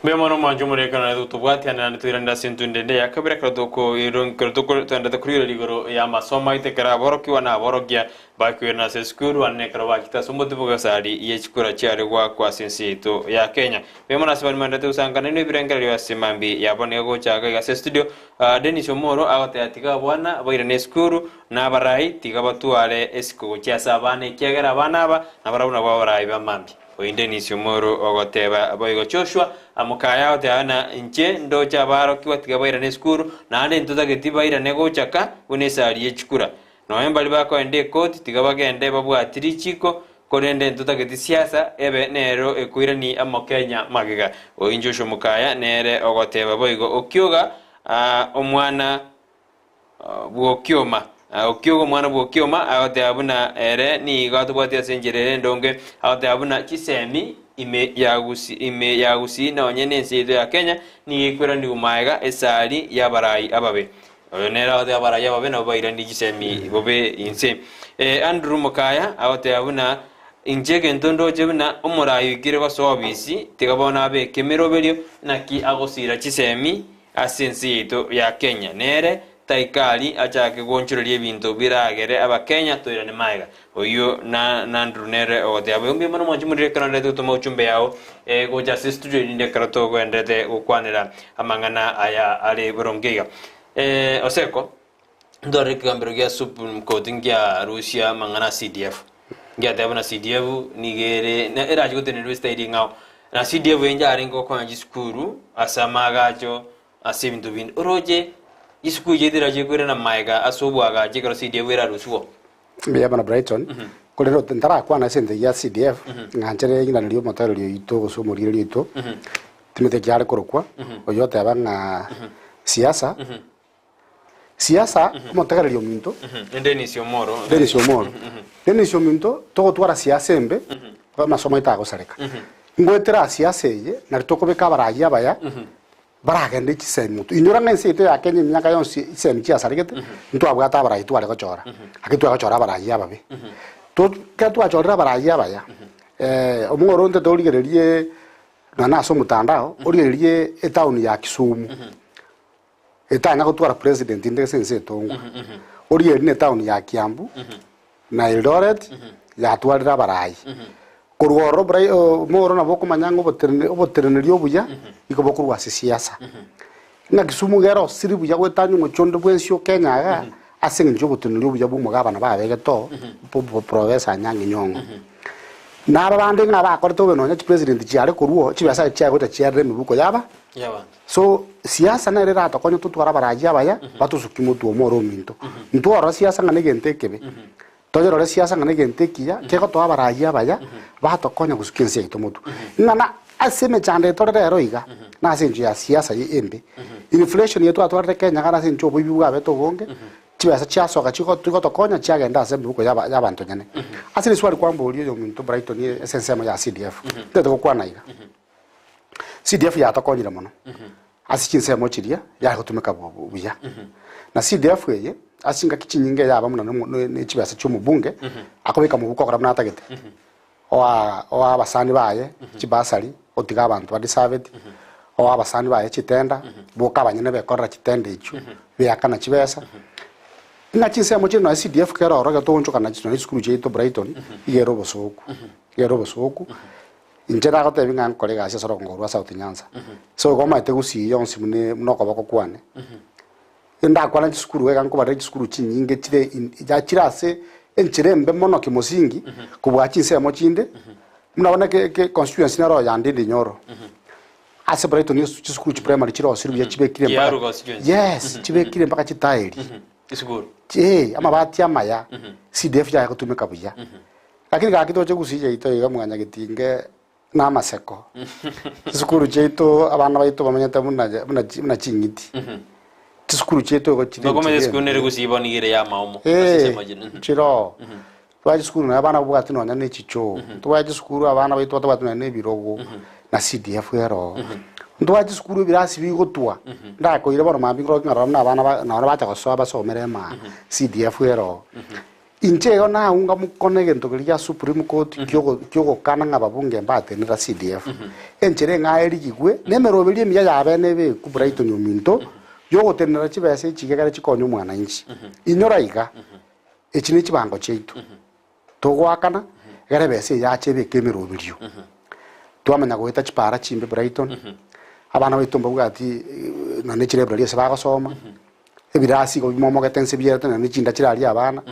Mbuya mono mwanche omorekano naye totobwatiane naende toirande ase entunde ende ya kabere ekero tokoiro ekero toko toendete korigereria igoro y'amasomo aito ekero aborokigwa na aborokia bakoirana ase esukuru ande nekero bachete ase omotibo bw'esari ye chikura chiare goakwa ase ense yaito ya Kenya. Mbuya mono ase baria moendete gosankana inwe ebirengererio ase mambia yabo nigo gochaka iga ase estudio Dennis Omoro agoteba tiga abana bairane esukuru na abarai tiga batware esiko gochia ase abana ekiagera abana aba nabarabwo nabwo abarai ba mambia. Oyio Dennis Omoro ogoteba boigo Joshua amokaya agoteba ng'a inche ndoche abarokigwa tiga bairane esukuru naende ntotageti bairane gocha ka buna esari ye chikura. Nonya mbaria bakoenda ekoti tiga bagende babwati richiko korende ntotageti siasa ebe nero ekoirani amokenya magega. Oyio Joshua Mokaya nere ogoteba boigo Okioga omwana bw'okioma. Okioga omwana bw'okioma agoteba buna ere nigo atobwati ase enchera ere endonge, agoteba buna chisemi ime ya Gusii ime ya Gusii nonye nense yaito ya Kenya nigo ekweranigwa maega esari y'abarai ababe. Oyo nere agoteba abarai ababe nabo bairanie chisemi bobe inse. Andrew Mokaya agoteba buna inche egento ndoche buna omorai oikire gosoa obisi tiga bono abeke emeroberio naki agosira chisemi Ase ense yaito ya Kenya nere taikari achake gwonchoreria ebinto biragere abakenya toirane maega. Oyio na Nandrew nere ogoteba boigo mbuya mono mwanche morire ekero ndete gotoma uchumbe yao gocha ase studio erinde ekero togenderete gokwanera amang'ana aya are boronge iga. Oseko. Ntwarire ekegambero gia Supreme Court nkiarusia amang'ana a CDF. Ngiateba buna CDF nigo ere na erache gotenenerwa esitairi eng'ao. Na CDF eye yarenge gokonya chisukuru ase amaagacho ase ebinto binde. Oroche chisukuru chiaito erache koirana maega ase oboagachi ekero CDF erarusiwe. Mbuya mono Brighton, korende ot- ntarakwana ase egento gia CDF, ng'anchere ring'ana riria omotereri oito gose omorigereria oito, Timothy ekiare korokwa, oyio oteba ng'a siasa, Siasa, omotegereri ominto. Ni Dennis Omoro. Dennis Omoro. Dennis ominto, togotwara siasa embe, amasomo aito agosareka. Ngoetera siasa eye, nari tokobeka abarayia abaya, baragende chisemi motwe. Inyora ng'a ense yaito ya Kenya emiaka yonsi chisemi chiasaregete, ntwabwate abarayia tware gochora, lakini tware gochora abarayia ababe. To ekero twachorire abarayia abaya, omong'oro onde torigererie nonya ase omotandao, origererie etown ya Kisumu. Etanya gotwara president inde ase ense etongwa. Oria eri ne town ya Kiambu na Eldoret yatwarire abarai. Korwa ororo brai omoro nabo okomanya ng'a obotenene oboteneneri obuya igo bokorwa ase siasa. Ng'a Kisumu iga erosire buya goetania omochie onde bwensi o Kenya igaa ase eng'encho ya oboteneneri obuya bwa omogabana babegete oo bo Professor Anyang'e Nyong'o. Na aba bande ng'a bakorete bobe nonya chipresident chiare korwa oo chibesa chiaye gocha chiarire emibuko yaba Y'abanto. So, siasa nere eratokonye totware abaraji abaya, batosukie motwe omoro ominto. Ntworora siasa ng'a negento ekebe, toyerore siasa ng'a negento ekiya, kegotoa abarayi abaya, batokonya gosukia ense yaito motwe. Ng'a na ase emechando eye tore rero iga, na ase engencho ya siasa eye embe. Inflation eye twatwarire Kenya iga nase engencho oboibi bwabete obonge, chibesa chiasoka chigo chigotokonya chiagenda ase emibuko yaba yabanto nyene. Ase riswali kwamboria oyominto Brighton ase ensemo ya CDF, ntagete gokwana iga. CDF yatokonyire mono ase chinsemo chiria yare gotumeka buya. Na CDF eye. Ase chingaki chinyinge yaba buna ne chibesa chia omobunge, akobeka mobuko okora buna atagete. Oa oa abasani baye chibasari, otiga abanto badisaveti, oa abasani baye chitenda, boka abanyene bekorera chitenda echio, beakana chibesa. Ng'a chinsemo chire nonya CDF kera ororo ekero togoonchokana nonya chisukuru chiaito Brighton, iga ere obosoku, iga ere obosoku. Inche nagotebi ng'a nkore egasi ase orogongo rwa South Nyanza. So igo omanyete gusii yonsi buna buna okoboko kwane. Ndakwana chisukuru iga nkobarera chisukuru chinyinge chire in chire ase enchera embe mono kimsingi kobua chinsemo chinde, buna bono eke eke constituency nero ya Ndindi Nyoro. Ase Brighton ase chisukuru chiprimary chirosire buya chibekire mpaka Kiaru constituency. yes chibekire mpaka chitaeri Esukuru. eh amabati amaya, CDF yaye gotumeka buya. Lakini gaki toche gusii yaito iga mwanyagetinge na amaseko. Chisukuru chiaito abana baito bamenyete buna buna buna ching'iti. Chisukuru chiaito igo chire Bakomenya enchera esukuru nere embe. gusii bono igere ya maomo. Ase Eh, ensemo chire. chiroo. Twaye chisukuru nonya abana babwati nonya na echichoo. Ntwaye chisukuru abana baito batabwati nonya na ebirogo na CDF eroo. Ntwaye chisukuru ebirasi bigotwa. Ndakoire bono mambia nkorokia ng'a rora buna abana ba nonya bacha gosoa basomere emaa CDF eroo. Inche igo naunga mokono egento keria gia Supreme Court ki'ogokana ng'a ababunge mbatenera CDF. Enchera eng'ao erigigwe, na emeroberio emiya y'abene ebeku Brighton ominto, y'ogotenenera chibesa echi ekere chikonye omwananchi. Inyora iga, echi ne chibango chiaito togoakana, ekero ebesa eye yacha ebeke emeroberio. Twamanya goeta chipara chimbe Brighton, abana baito mbabwati nonya ne chilibrary ase bagosoma. Ebirasi igo bimomogete inse bierete naende chinda chirarie abana,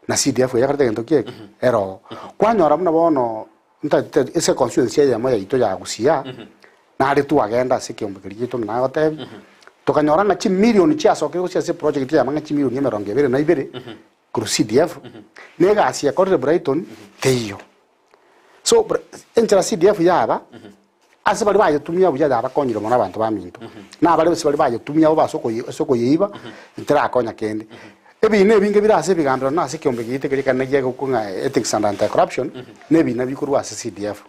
na CDF eye ekorete egento ki eke? Ere oo. Kwanyora buna bono ntagete ase econstituency eyemo yaito ya Gusii aa, nare twagenda ase ekeombe keria giaito buna nagotebia, tokanyora ng'a chimilion chiasokire gochia ase eproject eyemo ng'a chimilion emerongo ebere na ibere, korwa CDF, na egasi ekorire Brighton, teiyo. So br- enchera CDF yaba, Ase baria bayetumia buya yabakonyire mono abanto baminto, na abaria ase baria bayetumia bobe ase okoye ase okoyeiba, terakonya kende. Ebiina ebinge bire ase ebigambero na ase ekeombe giaito keria ekenene giagoku ng'a Ethics and Anti-Corruption, na ebiina bikorwa ase CDF.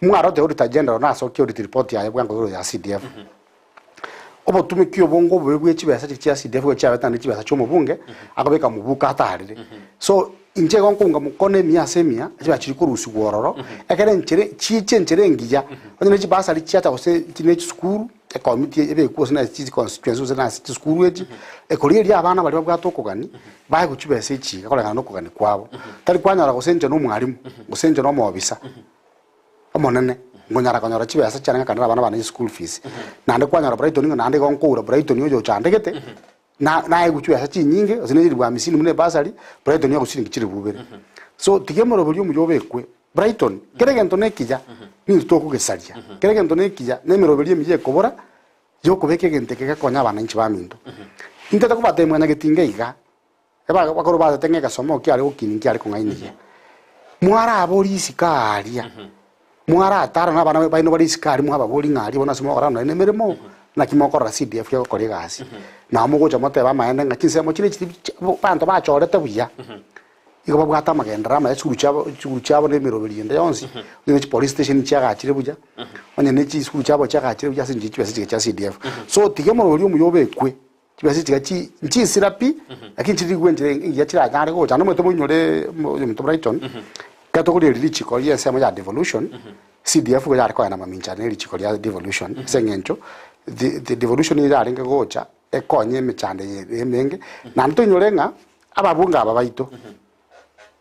Mwarote Auditor General nasokia audit report yaye bwango igoro ya CDF. Obotumiki obonge obobe bwe chibesa chiria chia CDF igo chiabete naende chibesa chia omobunge, akobeka mobuko atarire. So, inche igo nkounga mokono emiya ase emiya, chibesa chiria korusigwa ororo, ekere enchere chiche enchera engiya, onye ne chibasari chiacha gose chi ne chisukuru, ekomiti ebekwe gose na chi constituency gose nase chisukuru echi, ekorigereria abana baria babwate okogani, baegwe chibesa echi iga koreng'ana na okogani kwabo. Tari kwanyora gose inche na omwalimu, gose inche na omoofisa. Omonene, nkonyara konyora chibesa chiane ng'akanere abana bane chischool fees. Naende kwanyora Brighton ng'a naende igo nkoura Brighton oyo ochandegete, na naegwe chibesa chinyinge, gose ne chilifu hamsini buna ebasari, Brighton agwo chiringi chilifu ibere. So tiga omoroberi omuya obekwe, Brighton, kera egento nekiya, nintwe tokogesaria, kera egento nekiya, na emeroberi emiya ekobora, yokobeka egento eke gekonya abananchi baminto. Intete kobatebia mwanyagetinga iga, Eba bakorwa basete ng'a egesomo kiare gokinia nkiare kong'aineria. Mwaraborie isiko aaria, mwaratara na abana baino bare isiko aria mwababoria ng'a aria bono ase mogokora nonya na emeremo, naki mokorora CDF egokora egasi. Nabo mogocha motebe amaene ng'a chinsemo chiria chiri chi abanto bachorete buya, igo babwate amagenderero amaya chisukuru chiabo chisukuru chiabo na emeroberi ende yonsi, onye ne chipolice station chiagachire buya, onye ne chisukuru chiabo chiagachire buya ase eng'encho chibesa chiria chia CDF. So tiga omoroberi omuya obekwe. Chibesa echi tiga chi nchisira pi, lakini chirigwe enchera engiya chiranyare gocha. Naende omanyete moinyore oyominto Brighton, ekero tokorigereria richiko ria ensemo ya devolution, CDF igo yare koenda mamincha ne richiko ria devolution ase eng'encho the the devolution nigo yarenge gocha ekonye emechando eye emenge. Naende toinyore ng'a ababunge aba baito,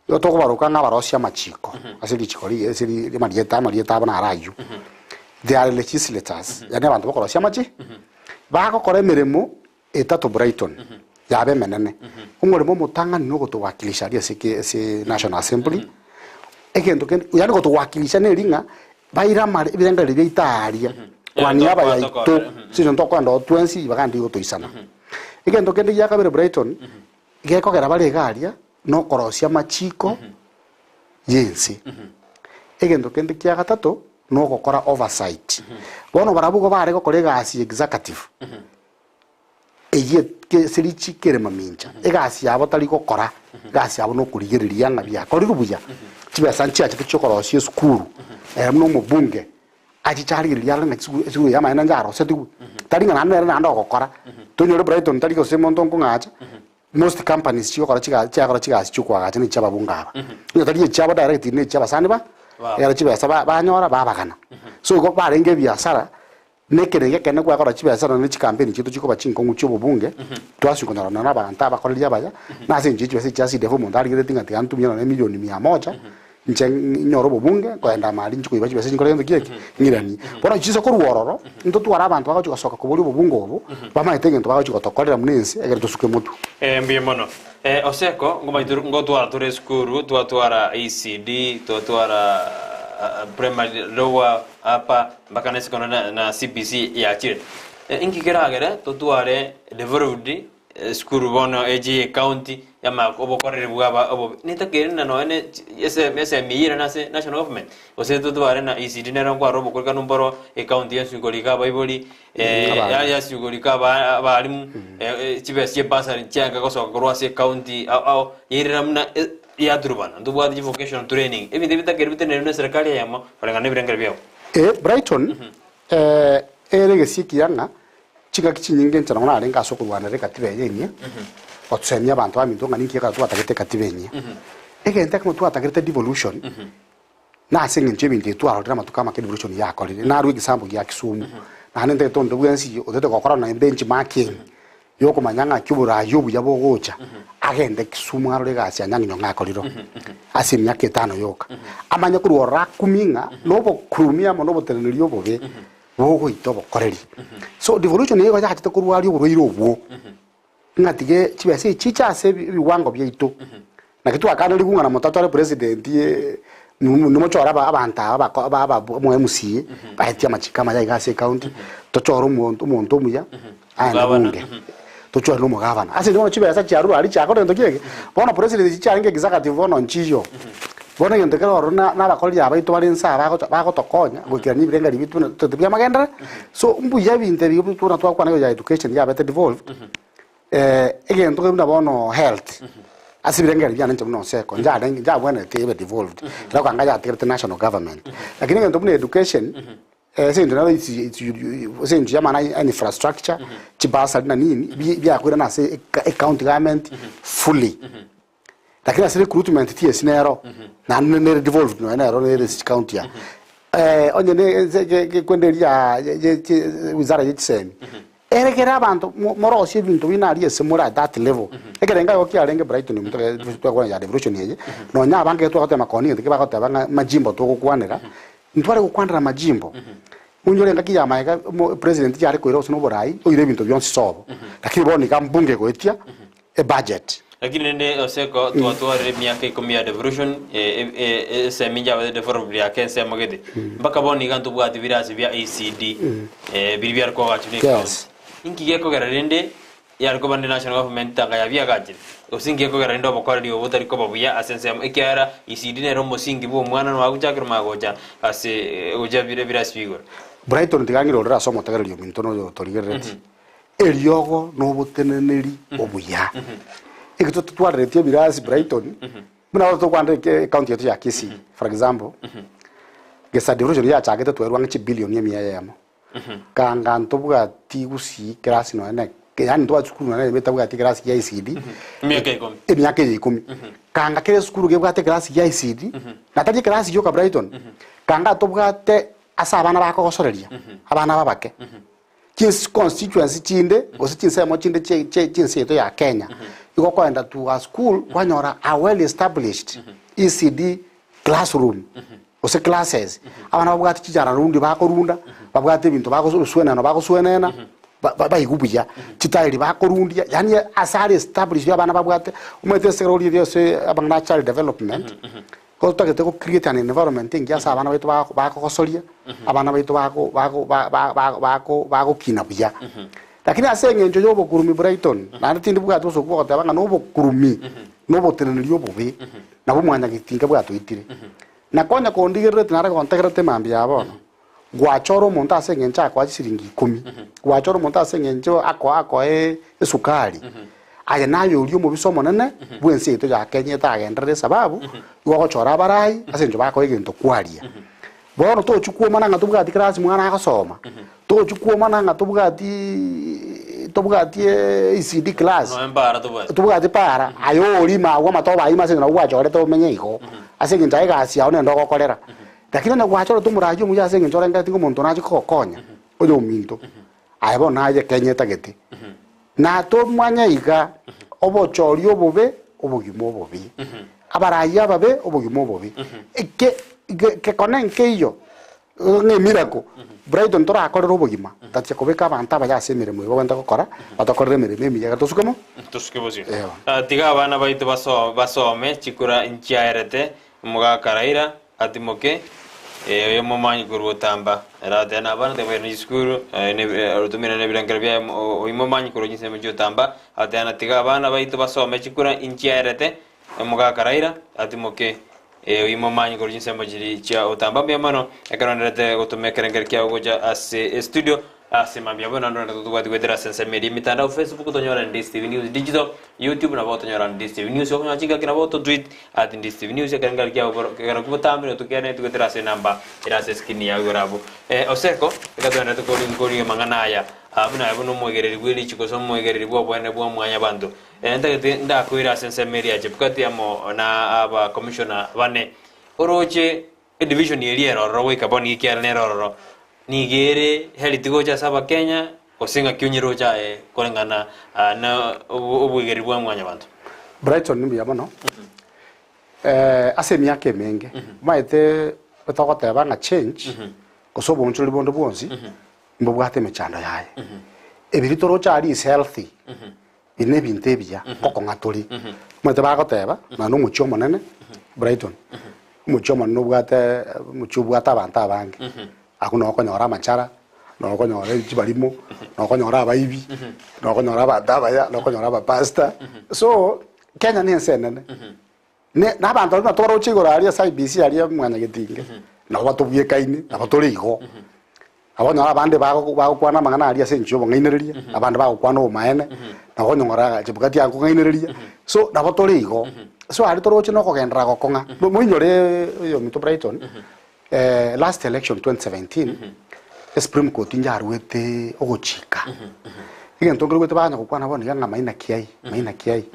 igo tokobaroka ng'a abarosia amachiko ase richiko ri ase ri amarieta amarieta abo naro aywo. They are legislators, yaani abanto bakorosia amachi. Bagokora emeremo etato Brighton yaba emenene. Omoremo omotang'ani nogotowakilisha aria ase eke ase National Assembly, egento kende yaani gotowakilisha neri ng'a baire amare ebirengererio biaito aaria kwa niaba yaito ase eng'encho tokoenda oo twensi ibaga ndigo toisana. Egento kende gia kabere Brighton, gekogera bare iga aria nokorosia amachiko y'ense. Egento kende kia gatato nogokora oversight. Bono barabwo igo bare gokora egasi ya executive eyio ase richiko ere mamincha. Egasi yabo tari gokora, egasi yabo nokorigereria ng'a biakorirwe buya, chibesa nchiachete chiokorosia esukuru, ere buna omobunge achiche arigererie arore ng'a chisukuru esukuru eye amaene nyarosetigwe, tari ng'a naende nere naende ogokora, tonyore Brighton tari gose monto nkong'acha. most companies chigokora chiga chiakora chigasi chia okoagacha na echia ababunge aba. Onye tari echiabo direct na echia abasani ba, Babo. ekero chibesa ba banyora babagana. So igo barenge ebiasara, na ekerenge ekenene kwakora chibesa nonye na chikampeni chiaito chikoba chinkong'u chia obobunge, twasio konyora nonye na abanto abakoreri abaya, na ase eng'encho ya chibesa echi chia CDF omonto arigereti ng'a tiga ntumie nonye emilioni mia moja, Inche nyore obobunge, nkoenda amari inche koiba chibesa echi nkore gento ki eke, ng'iranie. Bono chinse korwa ororo, ntotware abanto bagochia gosoka koboria obobunge obo, bamaete egento bagochia gotokorera buna ense, ekero tosuke motwe. Eh, mbuya mono. Eh, Oseko, ngomanya tore ngotwara tore esukuru, twatwara ECD, twatwara ah, primary, lower, upper, mpaka na secondary na, na CBC yachire. Eh, inki keragere totware devolved Esukuru bono eche y'ecounty yamanya obokoreri bwaba obobe. Netakeire na nonya ne ese esemi eyio ere nase national government, gose totware na ECD nero nkwarora obokorikanu mboro ecounty yonsi korika abaibori Abarimu. yonsi korika aba abarimu chibesa chia bursary chianka gosoka korwa ase ecounty ao ao, yairera buna yaturubana. Ntobwate chi vocational training, ebinto ebi bitakeire bitenenerwe na eserekari eyemo koreng'ana na ebirengero biabo. Brighton, ere egesio ekiya ng'a Chingaki chinyinge inche nabo narenge ase okorwanera ekatiba eye enyia, gosemia abanto baminto ng'a ninki ekero twatagete ekatiba enyia. Egento ekemo twatagerete devolution, na ase eng'encho y'ebinto ebi twarorire amatuko amake devolution yakorire, narue egesambo gia Kisumu, naende ntagete onde bwensi otagete gokora nonya benchmarking, yokomanya ng'aki oboraai obuya bogocha, agende Kisumu arore egasi ya Anyang' Nyong'o akorire oo, ase emiaka etano yoka. Amanye korwa ororo akumie ng'a na obokurumi amo na oboteneneri obobe. Bogoita obokoreri. So devolution nigo yachete korwaria oborwaire obwo, ng'a tige chibesa echi chiche ase ebiwango biaito. Naki twakanerigwe ng'a na motatware president nimochore aba abanto aba bako aba aba mo MCA, baetie amachiko amaya iga ase ecounty, tochore omonto omonto omuya, aende Omogabana. bunge, tochore na omogabana. Ase eng'encho bono chibesa chiarure aria chiakorire gento ki eke, bono president chiarenge executive bono nchiyo. Bono egento kere ororo na nabakoreri aba baito bare inse aa bagocha bagotokonya goikerania ebirengererio biaito buna totagete bia amagenderero. So mbuya ebinto ebi buna twakwana igoro ya education yabete devolved, egento keri buna bono health, ase ebirengererio biane inche buna Oseko, njarenge njabwenerete ebe devolved, ekero okanga yatigerete national government. Lakini egento buna education. Ase eng'encho naro ase eng'encho y'amang'ana ya infrastructure, chibasari na nini, bi- biakoirana ase eka- ecounty government fully. Lakini ase recruitment TSC nero, naende nere devolved nonya nero nere ase chicounty aa. Onye ne ense ge- gekwenda eria ya ye chi wizara ya chisemi, ere kera abanto mo- morosie ebinto buna aria ase more at that level. Ekerengo igo kiarenge Brighton ominto ekero twakwana ya devolution eye, nonya abange ekero twagoteba makoni egento kebagoteba ng'a majimbo togokwanera, Ntware gokwanera amajimbo, onyore engaki ya magega omo president yare koira gose na oborai, oire ebinto bionsi sobo. Lakini bono iga mbunge egoetia ebudget. Lakini rende Oseko twatwarire emiaka ikomi ya devolution esemi yabete developed yake ensemo gete mpaka bono iga ntobwati birasi bia ECD biria biare koagachwa ne ecounty. Inki gekogera rende Yare koba ne national government tanga yabiagachire, gose inki gekogera rende obokoreri obo botari koba buya ase ensemo, ekiagera ECD nere omosingi bw'omwana noagochakera omanye gocha ase gochia bire birasi bia igoro. Brighton tiga ng'ire ororo ase omotegereri ominto na oyo otorigereretie. Eriogo na oboteneneri obuya. Eki totwareretie ebirasi Brighton, buna bono tokwanera eke ecounty yaito ya Kisii, for example, gesa devolution yachagete twerwa ng'a chibilioni emia eyemo. Kanga ntobwati gusii class nonya ne yaani ntobwati sukuru nonya neyemo etabwati class ya ECD. Emiaka ikomi. Emiaka eye ikomi. Kanga kera esukuru kebwate class ya ECD, na tari eclass yoka Brighton, kanga tobwate ase abana bakogosoreria, abana babake. Chins constituency chinde, gose chinsemo chinde chie chie chinse yaito ya Kenya, igo okoenda to a school, kwanyora a well established ECD classroom gose classes, abana babwate chichandarundi bakorunda, babwate ebinto bagosuenena bagosuenena, ba- ba- baigwe buya, chitairi bakorundia, yaani ase are established abana babwate, omanyete ase ekero origereria ase amang'ana a child development, igo totagete go create an environment engiya ase abana baito bago bakogosoria, abana baito bago bago ba- ba- ba- bako bagokina buya. Lakini ase eng'encho ya obokurumi Brighton, naende tindi bwate bosoku bwa goteba ng'a na obokurumi, na oboteneneri obobe, nabwo mwanyagetinga bwatoitire. Na konya kondigerereti nare gontegerete mambia ya bono, gwachora omonto ase eng'encho akoa chisiringi ikomi, gwachora omonto ase eng'encho akoa akoe esukari, aye naye oria omobisa omonene bw'ense yaito ya Kenya etagenderere esababu, igo ogochora abarai ase eng'encho bakoa egento kwaria. Bono tochi kwomana ng'a tobwati class mwana agosoma, tochi kwomana ng'a tobwatiiii. Tobwati ECD class. Noe mbara tobwati. Tobwati para, aye orime agwo amatobe ayio ime ase eng'encho nabo gwachorete omenye igo, ase eng'encho aye egasi yao nende ogokorera. Lakini onye gwachorete omoraai omuya ase eng'encho orengereti ng'a omonto nache kogokonya, oyominto, aye bono naye Kenya etagete. Na tomanye iga, obochori obobe, obogima obobe. Abarai ababe, obogima obobe. Eke ge gekone nkeiyo, ng'a emiracle, Brighton torakorere obogima, tachia kobeka abanto abaya ase emeremo eye bagwenerete gokora, batokorere emeremo emiya ekero tosuke mo. Tosuke bosio. Eeh. Ah, tiga abana baito baso basome chikura nchiaerete, omogaka Raila Atimoke, eh, oyo omomanyi korwa otamba, ere agateba na abana tibairana chisukuru, eh, ne eh, orotumire nebirengererio biaye mo- o- oyo momanyi korwa chinsemo chi'otamba, agateba na tiga abana baito basome chikura inchiaerete, omogaka Raila, atimoke, eh, oyo momanyi korwa chinsemo chiri chia otamba. Mbuya mono, ekero nderete gotoma ekerengerio kiao gocha ase estudio, Ase mambia bono naende totobwati goetera ase ensemo eria emitandao Facebook tonyora Ndisi TV News Digital, YouTube nabo otonyora Ndisi TV News okonyora chingaki nabo ototweet at Ndisi TV News ekero ngari kiago boro ekero botambe nigo tokianetie goetera ase enamba ere ase escreen yao igoro abwo. Eh Oseko reka togenderete kori nkori amang'ana aya ah buna aye buna omoegereri bwe richiko gose omoegereri bwa oboene bwa mwanyabanto. Eh ntagete ndakoire ase ensemo eria ya Chebukati amo na aba commissioner bane. Oroche Edivision eria ere ororo goika bono nigo ekiagera nere ororo, nigo ere healthy gocha ase abakenya, gose ng'aki onyeroche aye koreng'ana na oboigereri bwa mwanyabanto? Brighton mbuya mono, ase emiaka emenge, omanyete togoteba ng'a change, gose oboonchoreri bonde bwonsi, mbobwate emechando yaye. Ebiri toroche aria is healthy, Ebi nebinto ebiya ngokong'a tore. Omanyete bagoteba, nonya na omochie omonene, Brighton, omochie omonene obwate omochie obwate abanto abange, abwo noo okonyora amachara, noo okonyora chibarimo, noo okonyora abaibi, noo okonyora abanto abaya, noo okonyora abapastor. So, Kenya na ense enene, ne na abanto baria buna twaroche igoro aria ase IEBC aria mwanyagetinge, nabo batobwekaine, nabo tore igo. Nabo onyore abande bago bagokwana amang'ana aria ase enchera y'obong'ainereria, abande bagokwana obomaene, nabo okonyora Chebukati akong'ainereria, so nabo tore igo. So aria toroche na okogenderera gokong'a, mo moinyore oyominto Brighton, last election 2017, esupreme court nyaruete ogochika, egento nkeruete baganya gokwana bono iga ng'a maina kiai, maina kiai.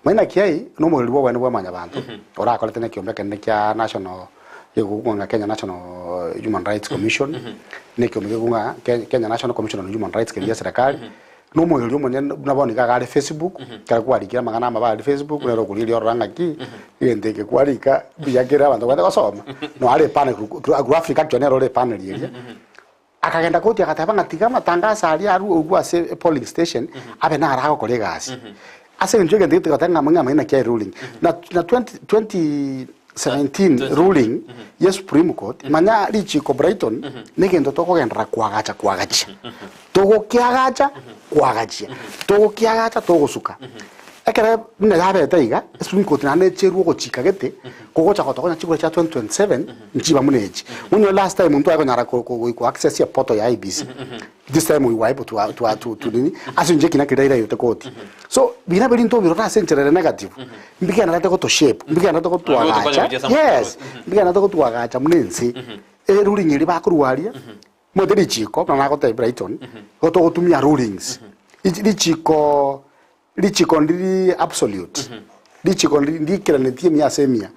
Maina kiai, na omoreri bwa obonene bwa mwanyabanto, orakorete na ekiombe ekenene kia national Gekogwa ng'a Kenya National Human Rights Commission, na ekiombe gekogwa ng'a Ke- Kenya National Commission on Human Rights keria eserekari, na omoerio omonyene buna bono iga are Facebook, ekero kwarikire amang'ana amabe aria Facebook, nere okorigereria orore ng'aki, egento eke kwarika mbuya kere abanto babwate gosoma, no are epanel graphic actually nere ore epanel eria. Akagenda koti agateba ng'a tiga amatangaso aria arwe orwe ase epolling station abe naro agokora egasi. Ase eng'encho egento gete goteba ng'a ng'a amang'ina ki aye ruling. Na na 20 2017 ruling ye supreme court manya richiko Brighton negento tokogenderera koagacha koagachia. Togokiagacha koagachia, togokiagacha togosuka. Ekero buna yabete iga, esupreme court naende echerwe ogochika gete, kogocha gotokonya chikura chia 2027, nchiba buna echi. Onye last time ntware konyara ko- ko- ko access eportal ya IEBC, this time we were able to to to to nini, ase eng'encho ekina keria rairete koti. So, buna biri ntobirore ase enchera ere negative, mbigendererete gotoshape, mbigendererete Naende gotokonya gotwagacha, gochia ase amatuko yes, mbigendererete gotwagacha buna ense, eruling eria bakorwa aria, Omanyete richiko, buna nagotebia Brighton, igo togotumia rulings. Richi- Richiko richiko ndiri absolute. Richiko ndiri ndiikeranetie emia ase emia.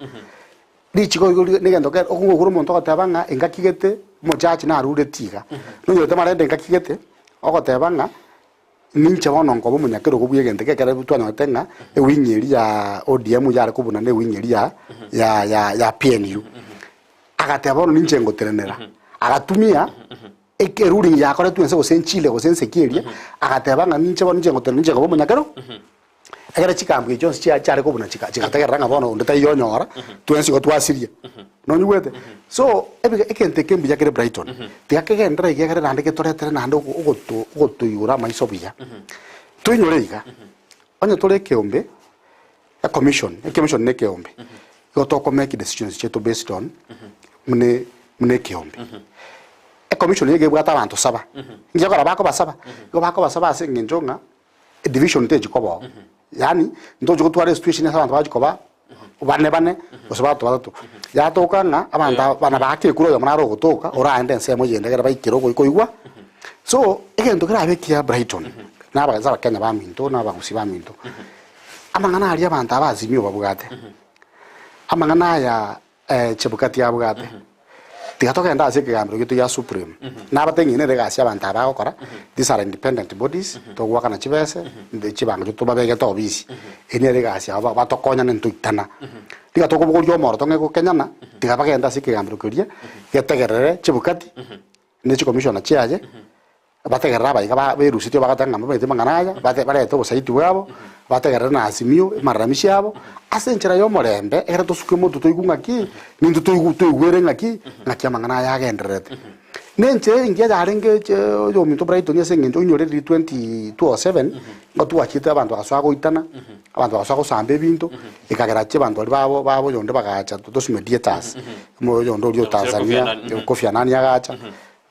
Richiko igo ri- negento kere okong'okora omonto ogoteba ng'a engaki gete omojaji naruretie iga. Nonyorete amarende engaki gete, ogoteba ng'a ninche bono nkoba omonyakerogo bwa egento eke ekero twanyorete ng'a ewing eria ya ODM yare kobuna na ewing eria ya ya ya ya PNU. Agateba bono ninche ngotenenera. Agatumia eke eruling yakoretwe ense gose enchile gose ense ki eria, agateba ng'a ninche bono ninche ngotenena ninche nkoba omonyakero. Ekero chikambi echio chionsi chia chiare kobuna chika chigategerera ng'a bono onde taiyo onyora, twensi igo twasiria. Nonyigwete? So, ebiga egento eke mbuya kere Brighton, tiga kegenderere iga egere naende getoretere naende ogo ogoto ogotoigora amaiso buya. Toinyore iga, onye tore ekeombe, Ecommission, ecommission ne ekeombe, igo toko make decisions chiaito based on muna muna ekeombe. Ecommission nigo ebwate abanto saba, inki ekora bakobasaba? Igo bakobasaba ase eng'encho ng'a edivision techi koba oo, yaani ntochi gotwara esituation ase abanto bachi koba bane bane gose batato batato. Yatoka ng'a abanto aba bana baake ekura oyomo nare ogotoka oraende ensemo eyende ekero baikire okoigwa. So, egento kerabe ekiya Brighton. Na aba abakenya baminto na abagusi baminto, amang'ana aria abanto aba Azimio babwate, amang'ana aya Chebukati abwate, tiga togende ase ekegambero gieto gia Supreme, nabate ng'a nere egasi abanto aba bagokora, these are independent bodies, togoakana chibese, chibango tobabegete obisi, eri nere egasi yabo batokonyane ntoitana. Tiga tokobogoria omoro tong'e gokenyana, tiga bagende ase ekegambero keria, getegerere Chebukati, ne chicommissioner chiaye, Bategerere abaiga ba berusetie bagateba ng'a mbamaete amang'ana aya, bate barete obosaiti bwabo, bategerere na Azimio emararamisio abo, ase enchera y'omorembe, ekero tosuke motwe toigwe ng'aki, nintwe toigwe toigwere ng'aki, ng'aki amang'ana aya agendererete. Na enchera engiya yarenge che oyominto Brighton ase eng'encho oinyore riria 2007, nigo twachiete abanto bagasoa goitana, abanto bagasoa gosamba ebinto, ekagera chibanto baria babo babo oyonde bagacha those mediators, oyonde oria o Tanzania, Kofi Annan agacha.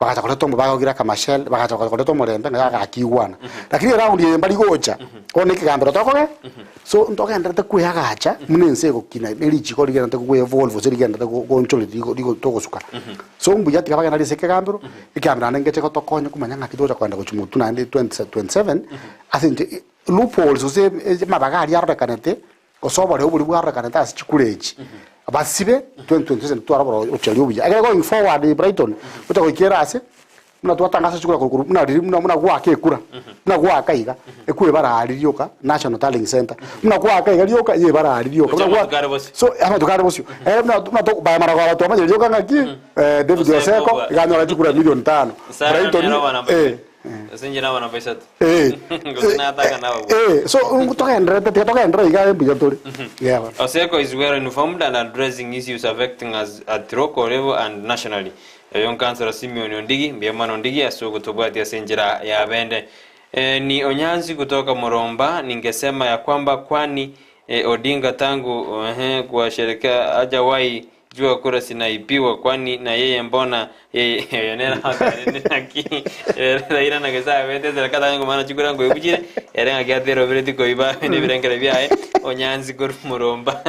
Bagacha koreta omo bagogira akamashel, bagacha koreta omorembe ng'a agakigwana. Lakini eraundi eye mbari gocha, bono ekegambero tokoge, so ntogenderete kweagacha buna ense egokina ne richiko rigenderete ko evolve gose rigenderete go goonchoreria rigo rigo togosuka. So mbuya tiga bagende aria ase ekegambero, ekegambero naende ngeche gotokonya komanya ng'aki togocha kogenda gochia motwe naende 20 27, ase eng'encho loopholes gose amabaga aria arorekanete, Gose oboreu boria bwarorekanete ase chikura echi, basibe 2027 tware obochori obuya. Ekero going forward Brighton, gocha goika ere ase, buna twatangasa chikura korwa korwa buna riria buna buna goaka ekura, buna goaka iga, ekura ebare aria rioka, National Tallying Centre, buna goaka iga rioka, iga ebare aria rioka. Gocha Buna amatuko are bosio. So amatuko are bosio. Buna buna to by marogoba twamanyire rioka ng'aki, David Oseko Oseko, bwa. iga anyora chikura million tano. Sarah Brighton, nere obanamba eh. Ase inche nabana baisatu. Eh. Gose nataka nababua. Eh, so togenderete tiga togenderere iga mbuya tore. Yeah. Oseko is well informed and addressing issues affecting us at local level and nationally. Oyo nkansora Simeon Ondigi, mbuya mono Ondigi ase ogotobwatia ase enchera ya bende. Eh, ni Onyansi kutoka Moromba, ningesema ya kwamba kwani eh, Odinga tangu eh, kuwasherekea hajawahi Jua kura sinaibiwa kwani na yeye mbona yeye oyo nere agoterire naki ere Raila na Gesa abete eserekari tanya komana chikura nkoibuchire ere ng'aki aterobereti koiba na ebirengere biaye Onyansi korwa Moromba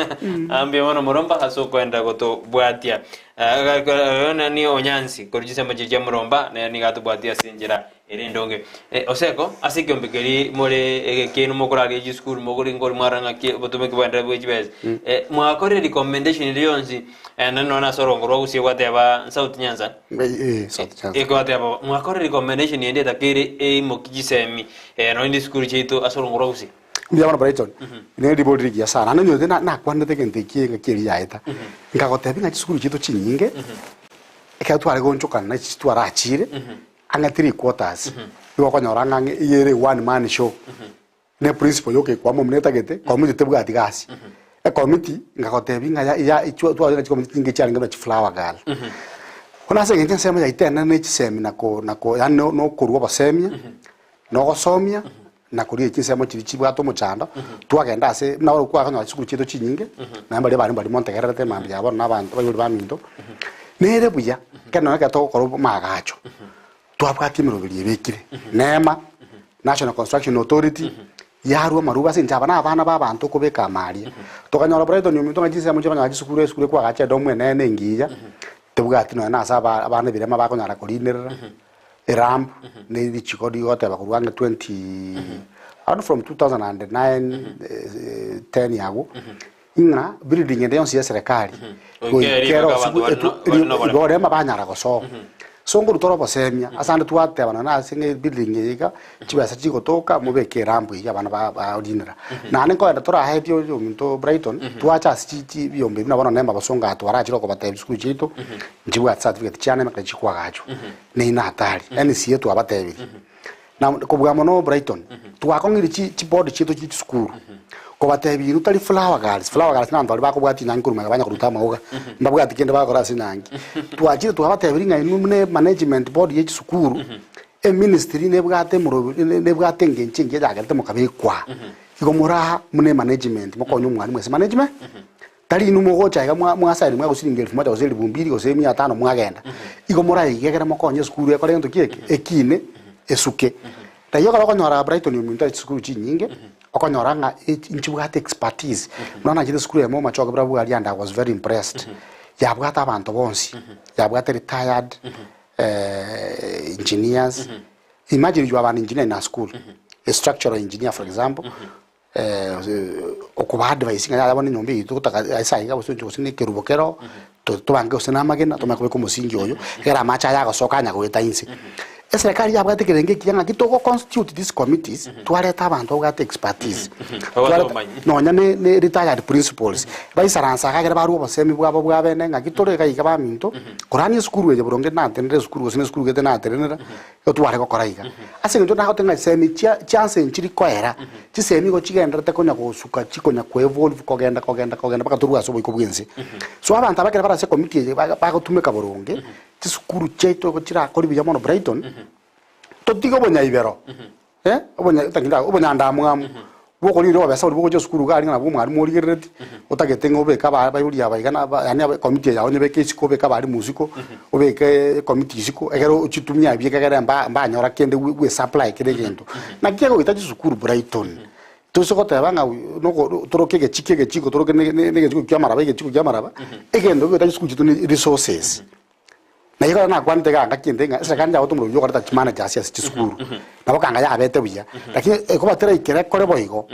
ambia bono Moromba ase okoenda gotobwatia oyo ni Onyansi korwa chinsemo chiria chia Moromba nere nigo atobwatie ase enchera Ere endonge. Oseko, ase ekeombe keria more egekeenu mokoraria chisukuru mogore nkori mwarora ng'aki obotomeki bwaenderera bwe chibesa. Mwakorire recommendation ende yonsi naende nonya ase orongo rwa Gusii gwateba South Nyanza. South Nyanza. Gwateba mwakorire recommendation ende etakeire eimoki chisemi nonya ne chisukuru chiaito ase orongo rwa Gusii. Mbuya bono Brighton, ne ribori rigiya sana. Naende onye nakwanete egento eki engaki eria yaeta, nkagotebia ng'a chisukuru chiaito chinyinge, ekero tware goonchokana na echi twarachire, Ang'e 3 quarters, nigo okonyora ng'a ang'e iga ere one man show, ne principal yoka ekwama buna etagete, committee tebwati gasi. Ecommittee, ngagotebia ng'a ya ya chwa tware na chicommittee chinge chiarenge buna chiflower girl. Bono ase eng'encho ensemo yaito enene ne chisemi na ko na ko yaani na okorwa obosemia, na ogosomia, na koria chinsemo chiria chibwate omochando, twagenda ase buna oro kwakonyora chisukuru chiaito chinyinge, naende baria abare mbaria montegererete mambia aya bono na abanto baibori baminto, nere buya, ekero nonye ekero togokora amaagacho, twabwatia emeroberi ebekire, NEMA, National Construction Authority, yarwa amarube ase eng'encho aba na abana ba abanto okobeka ime aria. Tokanyora Brighton ominto ng'a chinsemo chiokonyora chisukuru esukuru ekwagacha edomu enene engiya, tebwati nonye na ase aba abana ebirema bakonyara korinerera. Eramp ne richiko rigoteba korwa ang'e 20 around from 2009 10 agwo ng'a building ende yonsi ya eserekari Goika eria goika mpaka abanto erosigwe bari etu no- bari noboremo. igo orema banyara gosoa. So nkorwa tore obosemia ase ande twateba nonye ase ng'a ebuilding eye iga chibesa chigotoka mobeke eramp eywo abana ba barinera. Naende nkoenda torahetie oyo ominto Brighton twacha ase chi chi ebiombe buna bono nema abasongo aa twarachire okobatebia chisukuru chiaito nchibwate certificate chiane ekero chikwagachwa. Neino hatari, yaani siye twabatebirie. Na kobua mono Brighton, twakong'irie chi chiboard chiaito chie chisukuru, kobatebia inwe tari flower girls, flower girls na abanto baria bakobwatia enyangi korwa magega banya koruta amauga, mbabwati kende bagokora ase enyangi. Twachire twabatebirie ng'a inwe buna emanagement board ye chisukuru, eministry nebwate omorobi nebwate engencho engiya yagerete mokabekwa aa. Igo more aa buna emanagement mokonye omwalimu ase emanagement. Tari inwe mogocha iga mwa mwasaini mwagosiringa elfu moja gose elifu mbili gose mia tano mwagenda. Igo moraiige ekero mokonye esukuru ekore gento ki eke? Ekine, esuke. Riaria ekero okonyora Brighton ominto ase chisukuru chinyinge, okonyora ng'a nchibwate expertise. Buna nachete esukuru eyemo omochoge buna bwaria and I was very impressed. Yabwate abanto bonsi, yabwate retired engineers, imagine you have an engineer in a school. A structural engineer for example, okoba advise ng'a yaya bono enyomba eye togotaka ase aiga gose gose na ekerubo kero, tobange gose na amagena tomanye kobeka omosingi oyo, ekero amache aya agosoka anya goeta inse. Eserekari yabwate ekerengo ekiya ng'aki togo constitute these committees, twareta abanto babwate expertise, Babwate twareta obomanyi. nonya ne ne retired principals, baisaranse iga ekero barwa obosemi bwabo bwa bene ng'aki tore iga iga baminto, korania esukuru eye boronge natenenera esukuru gose na esukuru gete natenenera, igo tware gokora iga. Ase eng'encho nagoteba ng'a chisemi chia chianse nchiri koera, chisemi igo chigendererete konya gosuka chikonya ko evolve kogenda kogenda kogenda mpaka torwe ase oboiko bwa ense. So abanto aba ekero bare ase ecommittee eye baga bagotumeka boronge, Chisukuru chiaito igo chirakore buya mono Brighton, totige obonyaibero, eh, obonya tang'ina obonyandamwamu, bwokorigereria obobesa boria bogocha esukuru iga aria ng'a nabwo omwalimu origerereti, otagete ng'a obeke aba abaibori aba iga na aba yaani aba ekomiti eye yao onyebeke isiko obeke abalimu isiko, obeke ekomiti isiko, ekero ochitumia abwo ekegere mba mbanyora kende gwe gwesupply kera egento. Naki egoita chisukuru Brighton, Toise goteba ng'a noko toroke egechiko egechiko toroke ne ne egechiko kia amaraba egechiko kia amaraba, egento kegoeta chisukuru chiaito ne resources. Na igo ekero nakwanete iga ngaki ende ng'a eserekari yagotomora oywo okoreta chimanagers ase chisukuru, nabo kanga yabete buya, lakini ekoba teraikera ekore boigo,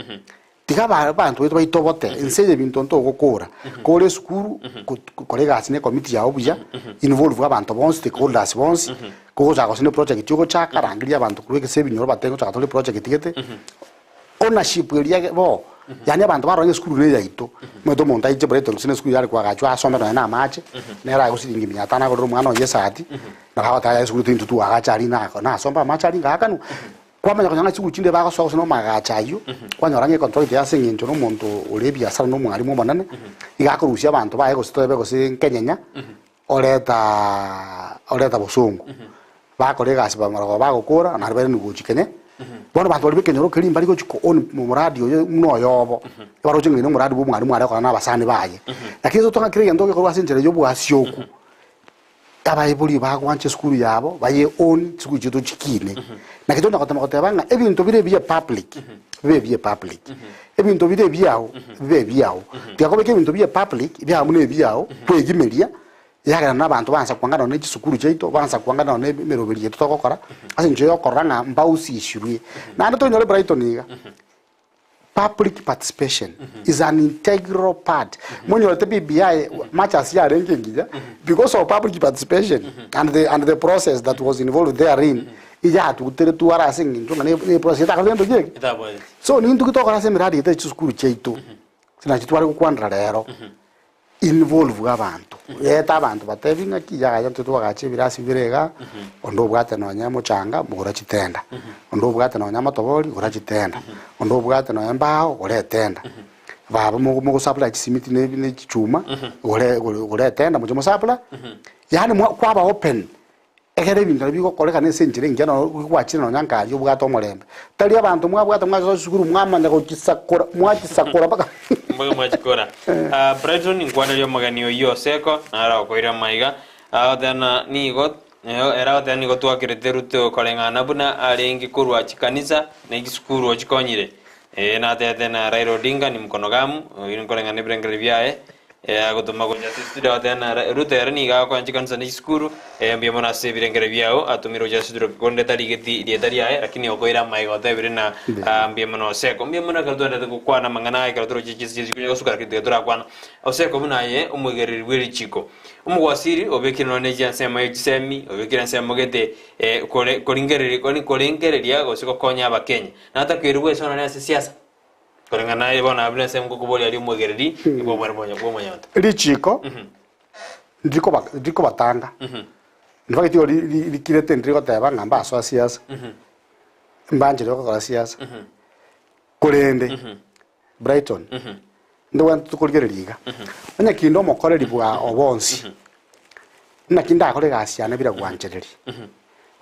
tiga aba abanto baito baitobote, ense eye ebinto ntogokora, kore esukuru, ko kora egasi na ecommittee yago buya, involve abanto bonsi, stakeholders bonsi, kogochaka gose ne project ogochaka, rangeria abanto korwa egese ebinyoro batebe ngochaka tore eproject gete. Ownership eria bo, yaani abanto barora ng'a esukuru ne eyaito, omanyete omonto aiche Brighton gose na esukuru yare koagachwa asome nonya na amache, nere aye siringi mia tano agorere omwana oye esati, nabo agoteba yaya esukuru tintwe twaagacha aria nako nasomba amache aria ngaakanwa. Kwamanya konya ng'a chisukuru chinde bagosoa gose na omagacho aywo, kwanyora ng'a econtract ase eng'encho na omonto ore ebiasara na omwalimu omonene, iga akorusia abanto baye gose toebe gose nkenyenya, oreta oreta bosongo, bakora egasi bamara bagokora naende bairane gochia kenya. Bono abanto baria b'ekenyoro keria mbari gochia ko own omoradi oyo buna oyobo, ebaroche ng'a oyo nomoradi bwa omwalimu are gokora na abasani baye. Lakini ase totang'a kera egento gekorwa ase enchera ya obwasioku, abaibori bagwancha esukuru yabo, baye own chisukuru chiaito chikine. Naki tonya gotema goteba ng'a ebinto bire ebiya public, bibe ebiya public, ebinto bire ebiao, bibe ebiao. Tiga kobeka ebinto bia public, biabe buna ebiao, kwegimeria, ekiagera na abanto bansa kwangana nonye ne chisukuru chiaito, bansa kwangana nonye ne emeroberi yaito togokora, ase eng'encho ya okorora ng'a mbausishirwe. Naende tonyore Brighton iga, public participation is an integral part. Monyorete BBI much as yarenge engiya, because of public participation and the, and the process that was involved therein, iyatuguteretwe are ase eng'encho ng'a ne- ne process etakorete gento kiege. Etabwateti. So ninto ki tokora ase emiradi yaito ya chisukuru chiaito, nachi tware gokwanera rero, Involve abanto, reta abanto batebi ng'aki yaya intwe twagacha ebirasi bire igaa, onde obwate nonye omochanga gora chitenda, onde obwate nonye amatobori gora chitenda, onde obwate nonye embao gora etenda, baba mogo mogosupply chisimiti na ebi na echichuma gore gore gora etenda moche mosupply, yaani mwa kwaba open. Ekero ebinto ebi bigokorekana ase enchera engiya noro gwachire nonya nkaria obwate omorembe. Tari abanto mwabwate mwasoa chisukuru mwamanya gochisakora mwachisakora mpaka Mboigo mwachikora. Ah, Brighton nkwanerie omogeni oyio Oseko naro agokoira amaiga. Agoteba na nigo ere agoteba nigo twakerete Ruto koreng'ana buna arenge korwa chikanisa na chisukuru ochikonyire. Ee natebete na Raila Odinga ni mkono gamu, oyio nkoreng'ana ebirengererio biaye. Agotoma gocha ase estudio agoteba nere Ruto ere nigo agokonya chikanisa ne chisukuru, mbuya mono ase ebirengero biao, atomirwe gocha ase estudio korende tarigeti rieta riaye lakini okoira amaiga otebire ng'a mbuya mono Oseko. Mbuya mono ekero twaendete gokwana amang'ana aya ekero toroche chinse chikonya gosuka lakini tiga torakwana. Oseko buna aye omoigereri bwe richiko, omogwasiri obekire nonya ne chiansemo ye chisemi, obekire ensemo gete kore koringereria korengereria gose gokonya abakenya. Natakeirwe gwesona nere ase siasa. Koreng'ana naye bono abwo nase ngokoboria aria omwegereri bw'omwanyabanto. Richiiko ndirikobatanga, ndibageti igo rikirete ndiri goteba ng'a mbasoa siasa, mbanchere gokora siasa, korende Brighton, ndobwenerete tokorigereria iga, onye kinde omokoreri bwa obonsi, naki ndakore egasi yane bila gwanchereria.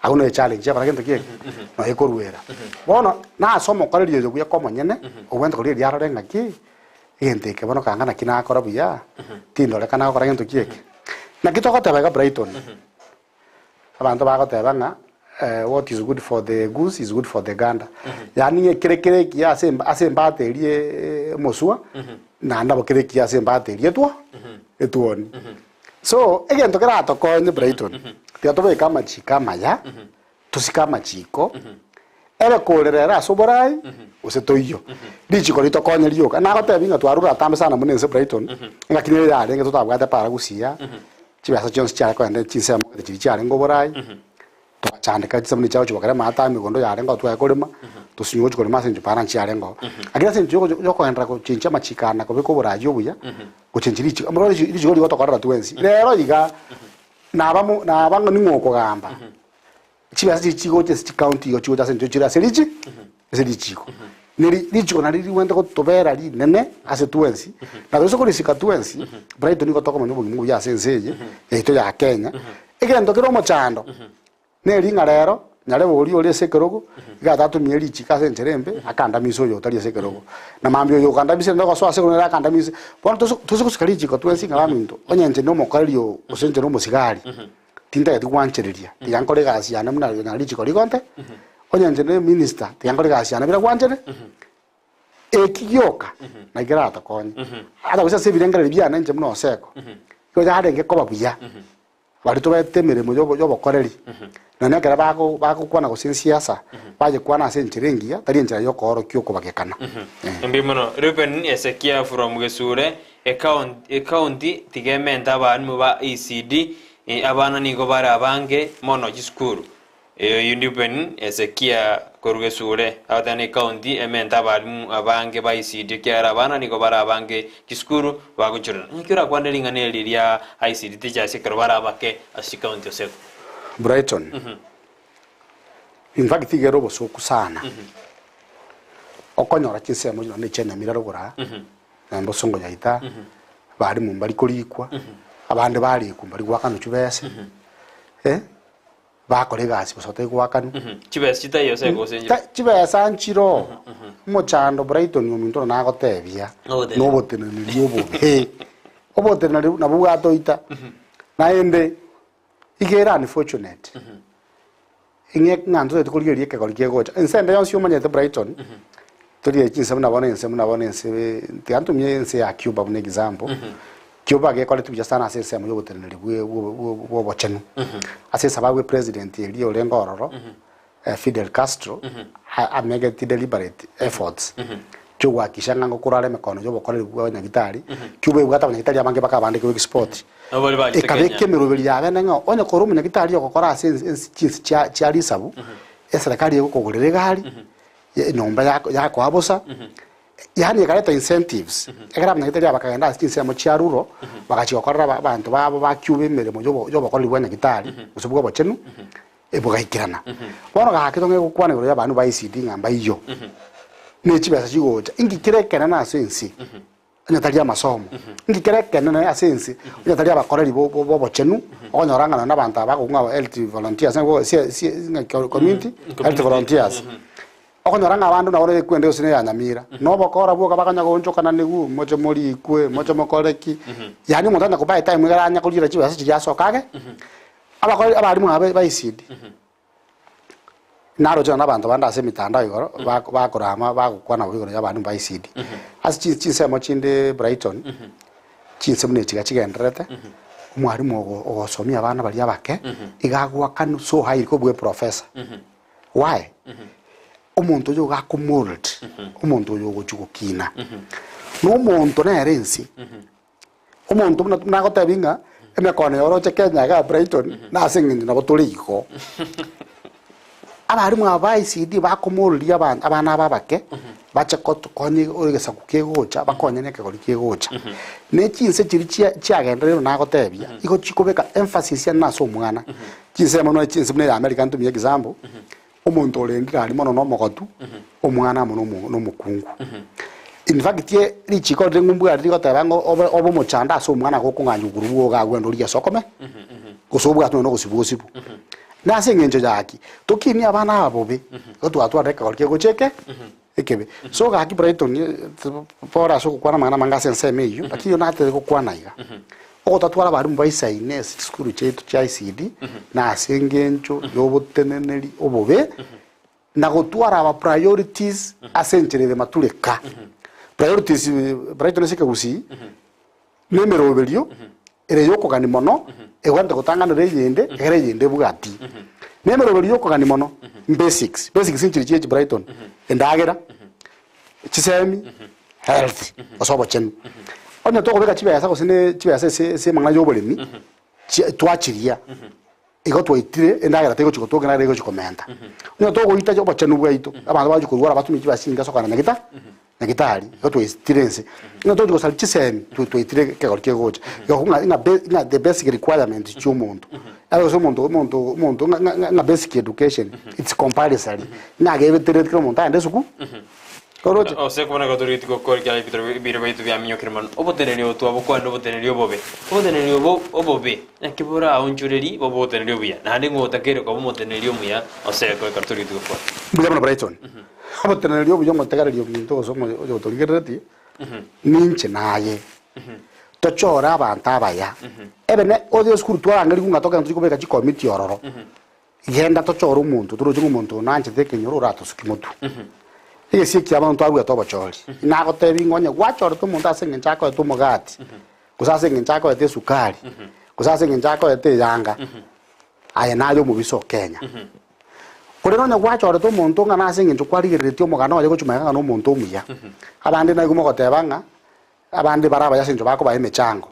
Agwo noyo echallenge yakora gento ki eke? Noyo ekoruera. Bono, nase omokoreri oyo bweka omonyene, obwenerete korigereria arore ng'aki, egento eke bono kanga naki nakora buya, tindorekana gokora gento ki eke. Naki togoteba iga Brighton, abanto bagoteba ng'a what is good for the goose is good for the gander. Yaani ng'a ekere kere ekiya ase ase embata eria omoswa, naende nabo kere ekiya ase embata eria etwo etwoni. So, egento keratokonye Brighton, tiga tobeke amachiko amaya, tosike amachiko, Ebe korera ere ase oborai, gose toiyo. Richiko ritokonye rioka. Nagotebi ng'a twarure atambe sana buna ense Brighton, engaki nere yarenge totabwate para gusii, chibesa chionsi chiare kogenda chinsemo gete chiria chiarenge oborai, togachandeka chisabuni chia gochia gokera amato aya emegondo yarenge oo tware korema, tosinywe gochia korema ase eng'encho para nchiarenge oo. Lakini ase eng'encho yogo yokogenderera gochenchia amachiko aya na kobeka oborai obuya, gochenchia richiko, bono richiko rigotokorera twensi. Rero iga, naba mo naba ng'a ning'o okogamba. Chibesa chiria chigocha ase chikaunti igo chigocha ase enchera chire ase richi ase richiko. Ne ri richiko nario rigwenerete gotobera rinene ase twensi, na toise korisika twensi, Brighton nigo tokomanya obogima obuya ase ense eye yaito ya Kenya. Egento kere omochando, neri ng'a rero, nyarebe oria ore ase ekerogo, iga tatumia richiko ase enchera embe, akandamisa oyo otari ase ekerogo. Na mambia oyo okandamisire nere ogosoa ase ekerogo nere akandamise. Bono toise toise gosika richiko twensi ng'a baminto, onye inche nomokoreri oo gose inche nomosigari. Tintageti gwanchereria, tiga nkore egasi yane buna na richiko rigonte, onye inche ne minister, tiga nkore egasi yane bira gwanchere, eki gioka naki keratokonye. Ata gose ase ebirengererio biane inche buna Oseko, igo yarenge koba buya, baria tobaete emeremo yobo yobokoreri, nonya ekero bago bagokwana gose ensiasa, bayekwana ase enchera engiya, tari enchera ya okoorokia okobagekana. Eh. Mbuya mono. Reuben Esekia from Gesure, Ecounty tiga emente abalimu ba ECD, abana nigo bare abange mono chisukuru. Oyio Reuben Esekia korwa Gesure agoteba na ecounty emente abalimu abange ba ECD ekiagera abana nigo bare abange chisukuru bagochorera. Naki orakwane ring'ana eri ria ICD teachers ekero bare abake ase chicounty ase? Brighton, in fact iga ere obosoku sana, okonyora chinsemo chire nonye chia Nyamira rogoro aa, naende bosongo yaita, barimu mbari korikwa, abande barikwa mbari goakanwa chibese, eh, bakora egasi bosa batari goakanwa. Chibesa chitaiyo ase gose nchire. Ta chibesa nchire omochando Brighton ominto one nagotebia, Ogotenena. na oboteneneri obobe. Oboteneneri nabwo bwatoita, naende iga ere unfortunate, ing'e ng'a ntotagete korigereria ekegori kegocha. Ense ende yonsi omanyete Brighton, torigereria chinse buna bono ense buna bono ense tiga ntumie ense ya Cuba buna example, Cuba gekoretwe buya sana ase ensemo ya oboteneneri bwe bwo bwo bwa obochenu. Ase esababu epresident eria orenge ororo, Fidel Castro, a amegeti deliberate efforts chiogoakikisha ng'a ngokorare emekono ya obokoreri bwa abanyagitari, Cuba ebwate abanyagitari abange mpaka abande korwa export. Nabo baria bachete Ekabeka Kenya. emeroberi yabene ng'a onye kore omonyagitari ogokora ase ense ense chinse chia chia risabu, eserekari egokogorera egari, enyomba yako yakoa bosa, yaani ekareta incentives, ekero abanyagitari aba bakagenda ase chinsemo chia rural, bagachia gokorera aba abanto babo ba Cuba emeremo ya obo ya obokoreri bwa nyagitari, gose bwa obochenu, bogaikerana. Bono gaki tong'e gokwana igoro y'abandu ba ECD ng'a mbaiyo, ne chibesa chigocha, inki kere ekenene ase ense onye tari amasomo? Inki kere ekenene ase ense onye tari abakoreri bo bo bobochenu, okonyora ng'a nonye na abanto aba bakong'u aba health volunteers ng'a sie sie ng'a community health volunteers. Okonyora ng'a abanto nabo nekwende gose neya nyamira, na obokora bwoka bakonya goonchokana nigo, moche morikwe, moche mokore ki, yaani omonto tanya koba etime ekero anya koriera chibesa chiria asoke age. Abakori abarimu aba ba ECD, naroche nonye abanto bande ase emitandao igoro, bako bakorama bagokwana bobe igoro ya abarimu ba ECD. Ase chi chinsemo chinde Brighton, chinse buna echi iga chigendererete, omwarimu ogo ogosomia abana baria abake, iga agoakanwa so high kobua eprofessor. Why? Omonto oyo iga akomold, omonto oyo ogochia gokina, na omonto nere ense. Omonto buna nagotebi ng'a emekono yoroche Kenya igaa Brighton nase eng'encho nabo tore igo. Abarimu aba ba ECD bakomoruria aban abana aba abake bache kotokonya egesaku kegocha bakonye na ekegori kegocha. Ne chinse chiria chia chiagendererwe nagotebia igo chikobeka emphasis ane ase omwana. Chinsemo buna chinse buna eya America ntumie example, Omonto orendire aria mono nomogotu, omwana amo nomo nomokungu. In fact richiko rire ng'umbu aria rigoteba ng'a obe obe omochando ase omwana gokong'anya okoro bwogo agwende origie ase okome, gose obwate nonya nogosibwa osibwe. Na ase eng'encho ya ki? Tokinie abana aba bobe, igo twatwarire ekegori kegocha eke ekebe. So gaki Brighton pore ase ogokwana amang'ana amange ase ensemo eyio, lakini oyio natebe gokwana iga. Ogotatwara abarimu baisaine ase chisukuru chiaito chia ICD na ase engencho y'oboteneneri obobe na gotwara aba priorities ase enchera ere matureka. Priorities Brighton ase ekegusii na emeroberio ere yokogania mono egwante gotanganera eyende egere eyende ebwati. Na emeroberi y'okogania mono, basics, basics nchiri chie Brighton, endagera, chisemi, health, gose obochenu. Onye tokobeka chibesa gose ne chibesa ase ase amang'ana ya oboremi, chi twachiria, igo twaitire endagera tegochi gotoka endagera egochi komenta. Onye togoita obochenu bwaito, abanto bagochi korwara batumie chibesa chinke ase okogenda nyagita nyagitari, igo twaitire ense. Onye togochi gosaria chisemi, twa twaitire ekegori kegocha. Igo ng'a ng'a be ng'a the basic requirement chia omonto, aye gose omonto omonto omonto ng'a ng'a ng'a basic education, it's compulsory, ng'a agebetereti kera omonto agende esukuru. Oroche? Ase kobuna igo torigetie gokora ekiagera ebitoro bire baito biaminyokire mono. Oboteneneri obo twabokwanire oboteneneri obobe. Oboteneneri obo obobe, naki boraonchoreri bobe oboteneneri obuya, naende ng'o otakeire koba omoteneneri omuya ase ekero ekero torigetie gokora. Mbuya mono Brighton. Oboteneneri obuya omotegereri ominto gose omo oyotorigereretie, ninche naye. Tochore abanto abaya. Ebe ne oche esukuru twarangerigwe ng'a togende tochie kobeka chikomiti ororo. Genda tochore omonto, toroche ng'a omonto oyo nanchete ekenyoro oratosukie motwe. Egesio ekiya bono twaruete obochori. Nagotebi ng'a onye gwachorete omonto ase eng'encho akoete omogati, gose ase eng'encho akoete esukari, gose ase eng'encho akoete eyanga, aye naye omobisa o Kenya. Korende onye gwachorete omonto ng'a nase eng'encho kwarigereretie omogano oye gochia magega ng'a nomonto omuya, abande naigwe mogoteba ng'a Abande bare abaya ase engencho bakobaa emechango.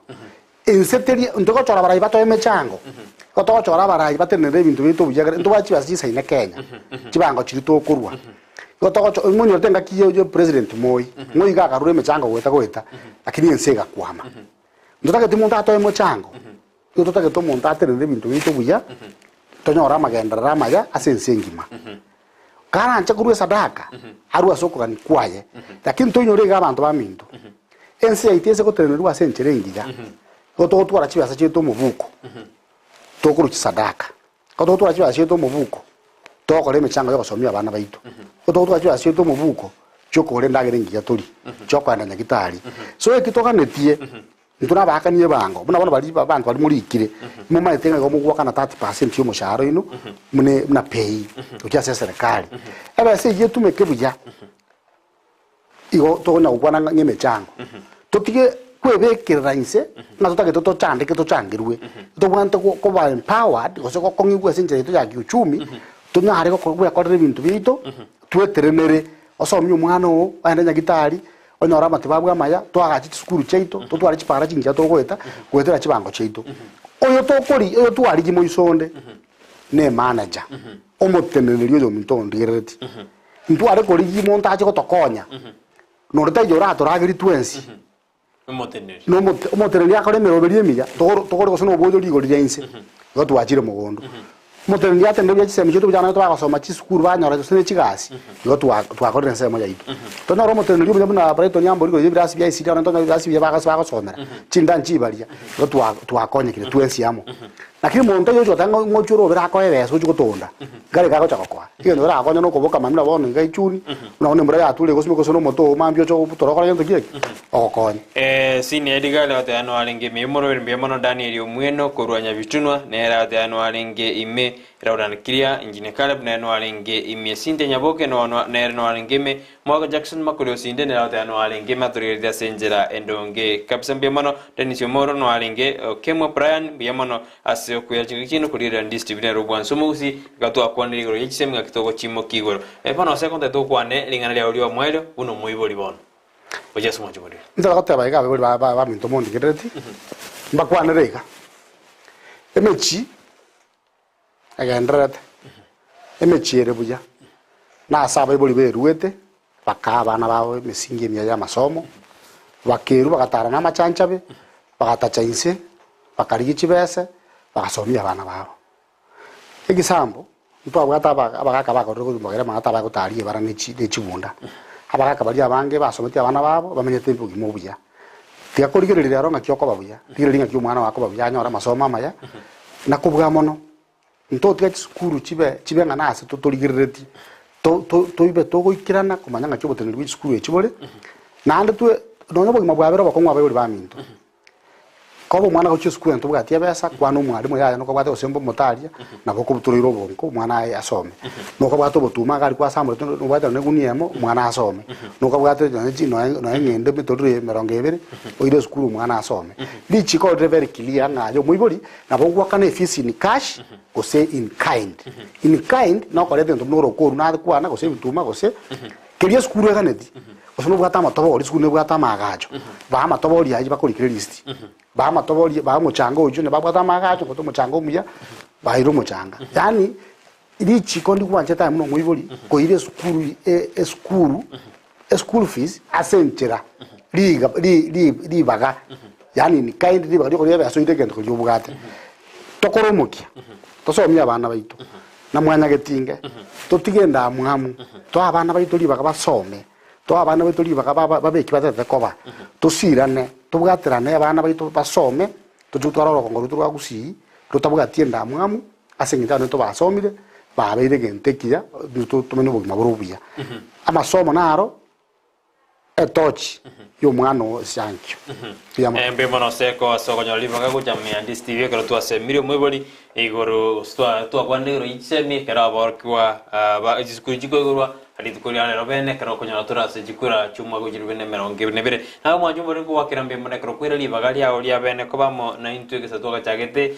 Ense teri ntogochora abarai batoe emechango, igo togochora abarai batenenere ebinto biaito buya ekere ntobwate chibesa chisaine Kenya, chibango chiria tokorwa. Igo togocho monyorete engaki ya ya president Moi, Moi iga akarura emechango goeta goeta, lakini ense egakwama. Ntotageti monto atoe emochango, igo totagete omonto atenenere ebinto biaito buya, tonyore amagenderero amaya ase ense engima. Karanche korua esadaka, arue ase okogania kwaye. Lakini toinyore iga abanto baminto, ense yaito ase gotenenerwa ase enchera engiya, igo togotwara chibesa chiaito omobuko, tokorua chisadaka. Igo togotwara chibesa chiaito omobuko, togokora emechango ya ogosomia abana baito. Igo togotwara chibesa chiaito omobuko, chiokogora endagera engiya torie, chiokogenda nyagitari. So eki toganetie. Intwe nabaakani ebango, buna bono baria abanto baria morikire, momaete ng'a igo mogoakana 30% y'omoshahara oino buna buna pay gochia ase eserekari. Ebesa eyio etumeke buya, igo tokonya gokwana ng'a ng'emechango. Totige kwebekerera inse ng'a totagete tochandeke tochangerwe, tobwate go koba empowered gose gokong'igwa ase enchera yaito ya kiuchumi, tonyare goko gwekorera ebinto biaito, tweterenere, osomie omwana oo, ogende nyagitari, Onyore amatibabu amaya, toagache chisukuru chiaito, totware chipara chingiya togoeta, goetera chibango chiaito. Oyo tokori, oyo twarigia moiso onde, ne manager, omoteneneri oyominto ondigerereti. Ntware korigia monto ache gotokonya, nonde taiyo oratoragerie twensi. Omoteneneri. Nomote- omoteneneri akore emeroberi emiya, togoro togore gose noboyo rigori ria inse, igo twachire mogondo. Omoteneneri atenene buya chisemi chiaito buya abana baito bagosoma chisukuru banyora gose ne chigasi, igo twa twakorire ensemo yaito. Tonyore omoteneneri omuya buna Brighton Ambori igoro ya ebirasi bia ICT abana tonyore ebirasi buya bagos bagosomera, chinda nchibaria, igo twa twakonyekire twensi amo. Lakini monto oyo ochi goteba ng'a ng'ochi orobere akoe ebesa ochi gotonda, nkare iga agocha gokoa. Egento keragokonye na okoboka mambia buna bono iga echuni, buna bono embura yature egosimeka gose na omote oo mambia oche obutora okore gento ki eke? Ogokonye. Senior Edgar agoteba noarenge ime y'omorweri mbuya mono Daniel Omweno korwa Nyabitunwa nere agoteba noarenge ime Raudan Kiria Engineer Caleb nere noarenge ime Cynthia Nyaboke noa nere noarenge ime Mwaka Jackson Makori Osinde nere agoteba noarenge ime atorigerete ase enchera endonge kabisa mbuya mono Dennis Omoro noarenge Okemwa Brian mbuya mono Ase okwera chingaki chiaino korigereria ndisiti buna ere obwansu omogusii, iga twakwanire igoro ye chisemi ng'aki togochimokia igoro. Bono ase ekonto tokwane ring'ana riao ri'omoerio buna omoibori bono. Gochia ase omwancho moriri. Ntari goteba iga abaibori ba- ba- baminto mondigerereti, mbakwanere iga, emechie egendererete, emechie ere buya, na ase abaibori beruete, bakaa abana babo emesingi emiya y'amasomo, bakerua bagatara na amachanchabe, bagatacha inse, bakarigia chibese, bagasomia abana babo. Egesambo, ntwabwate aba abagaka bakorire korwa magega amang'ana tabagotaria ebara ne chi ne chibunda. Abagaka baria abange basometie abana babo, bamenyete obogima obuya. Tiga korigereria rero ng'aki okoba buya, rigereria ng'aki omwana oo akoba buya anyore amasomo amaya, na kobua mono, Ntotiga chisukuru chibe chibe ng'a nase totorigereretie, to to toibe togoikerana komanya ng'aki oboteneneri bwe chisukuru echi bore, naende twe nonya obogima bwabere obokong'u abaibori baminto. Koba omwana agochia esukuru onye tobwati ebesa, kwana omwalimu yaya nokobwate gose mbe omotaria, nabo okobutoreire obonko omwana aye asome. Nokobwate obotuma iga aria kwasamorete nobwate nonye egunia eyemo omwana asome. Nokabwate nonye chi nonye nonye eng'ende emetoriro eye emerongo ebere, oire esukuru omwana asome. Richiko rire very clear ng'a aye omoibori, nabo ogoakana efees in cash gose in kind. In kind, nokoreta egento buna orokoru nakwana gose ebituma gose, keria esukuru eganeti, gose nobwate amatobori, esukuru nebwate amaagacho, baa amatobori aywo bakorikire erisiti, baa amatobori baa omochanga oywo onye babwate amaagacho gose omochanga omuya, baire omochanga. Yaani richiko ndigwanchete aye buna omoibori, koira esukuru e- esukuru, eschool fees ase enchera riga ri- ri- ribaga, yaani in kind ribaga riokoria ebesa oire egento keria obwate. Tokore omokia, tosomie abana baito, na mwanyagetinge, totige endamwamu, toe abana baito ribaga basome, toe abana baito ribaga baba babe eki batagete koba, tosirane, tobwaterane abana baito basome, toche gotwara orogongo rwaito rwa gusii, rotabwati endamwamu, ase eng'encho abana baito basomire, babeire egento ekiya, intwe tomenye obogima bore obuya. Amasomo naro. Etochi y'omwana o Sankio. Mbuya mono. Mbuya mono Seko ase okonyora ribaga gocha Meandis TV ekero twasemirie omoibori igoro gose twa- twakwanire igoro ye chisemi ekero aborokigwa ah, ba chisukuru chikoigorwa rituko ria rero bene ekero okonyora tore ase chikura chi'omwaka o chilifu bibere na emerongo ebere na ebere. Naye omwancho omoriri nkogwakera mbuya mono ekero kwaira ribaga riao ria bene koba amo naintwe gese twagachagete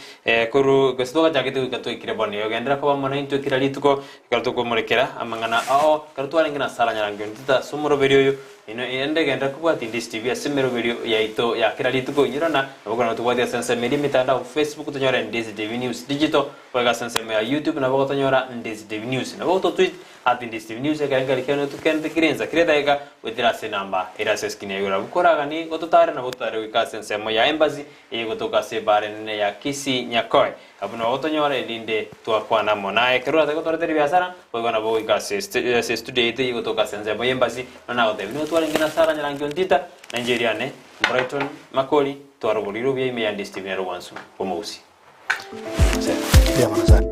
korwa gese twagachagete goika twaikire bono iga. Genderera koba amo naintwe kera rituko Ekero tokomorekera amang'ana ao, ekero twarenge na Sara nyarangi ontita ase omoroberio oyo, inwe ende genderera kobwatia Ndisi TV ase emeroberio yaito ya kera rituko. Inyurana, nabo korende tobwatie ase ensemo eria emitandao Facebook tonyore Ndisi TV News Digital, goika ase ensemo ya YouTube nabo gotonyora Ndisi TV News. Nabo gototweet at Ndisi TV News ekero nkeri kiane tokente kire ensa kera edageka goetera ase enamba ere ase eskrini ya igoro. Abwo koraganie gototare nabo totare goika ase ensemo ya Embassy eye gotoka ase ebara enene ya Kisii Nyakoe. Abwo nabo tonyore erinde twakwana amo naye. Ekero oratake gotoretera ebiasara, boigo nabo goika ase ase estudio yaito eyio gotoka ase ensemo y'embasi, nonya nagotebia nigo twarenge na Sarah Nyarangi Ontita, na inche eriane Brighton Makori, twaroboreirwe buya ime ya Ndisi TV nere obwansu bw'omogusii. Mbuya mono sana.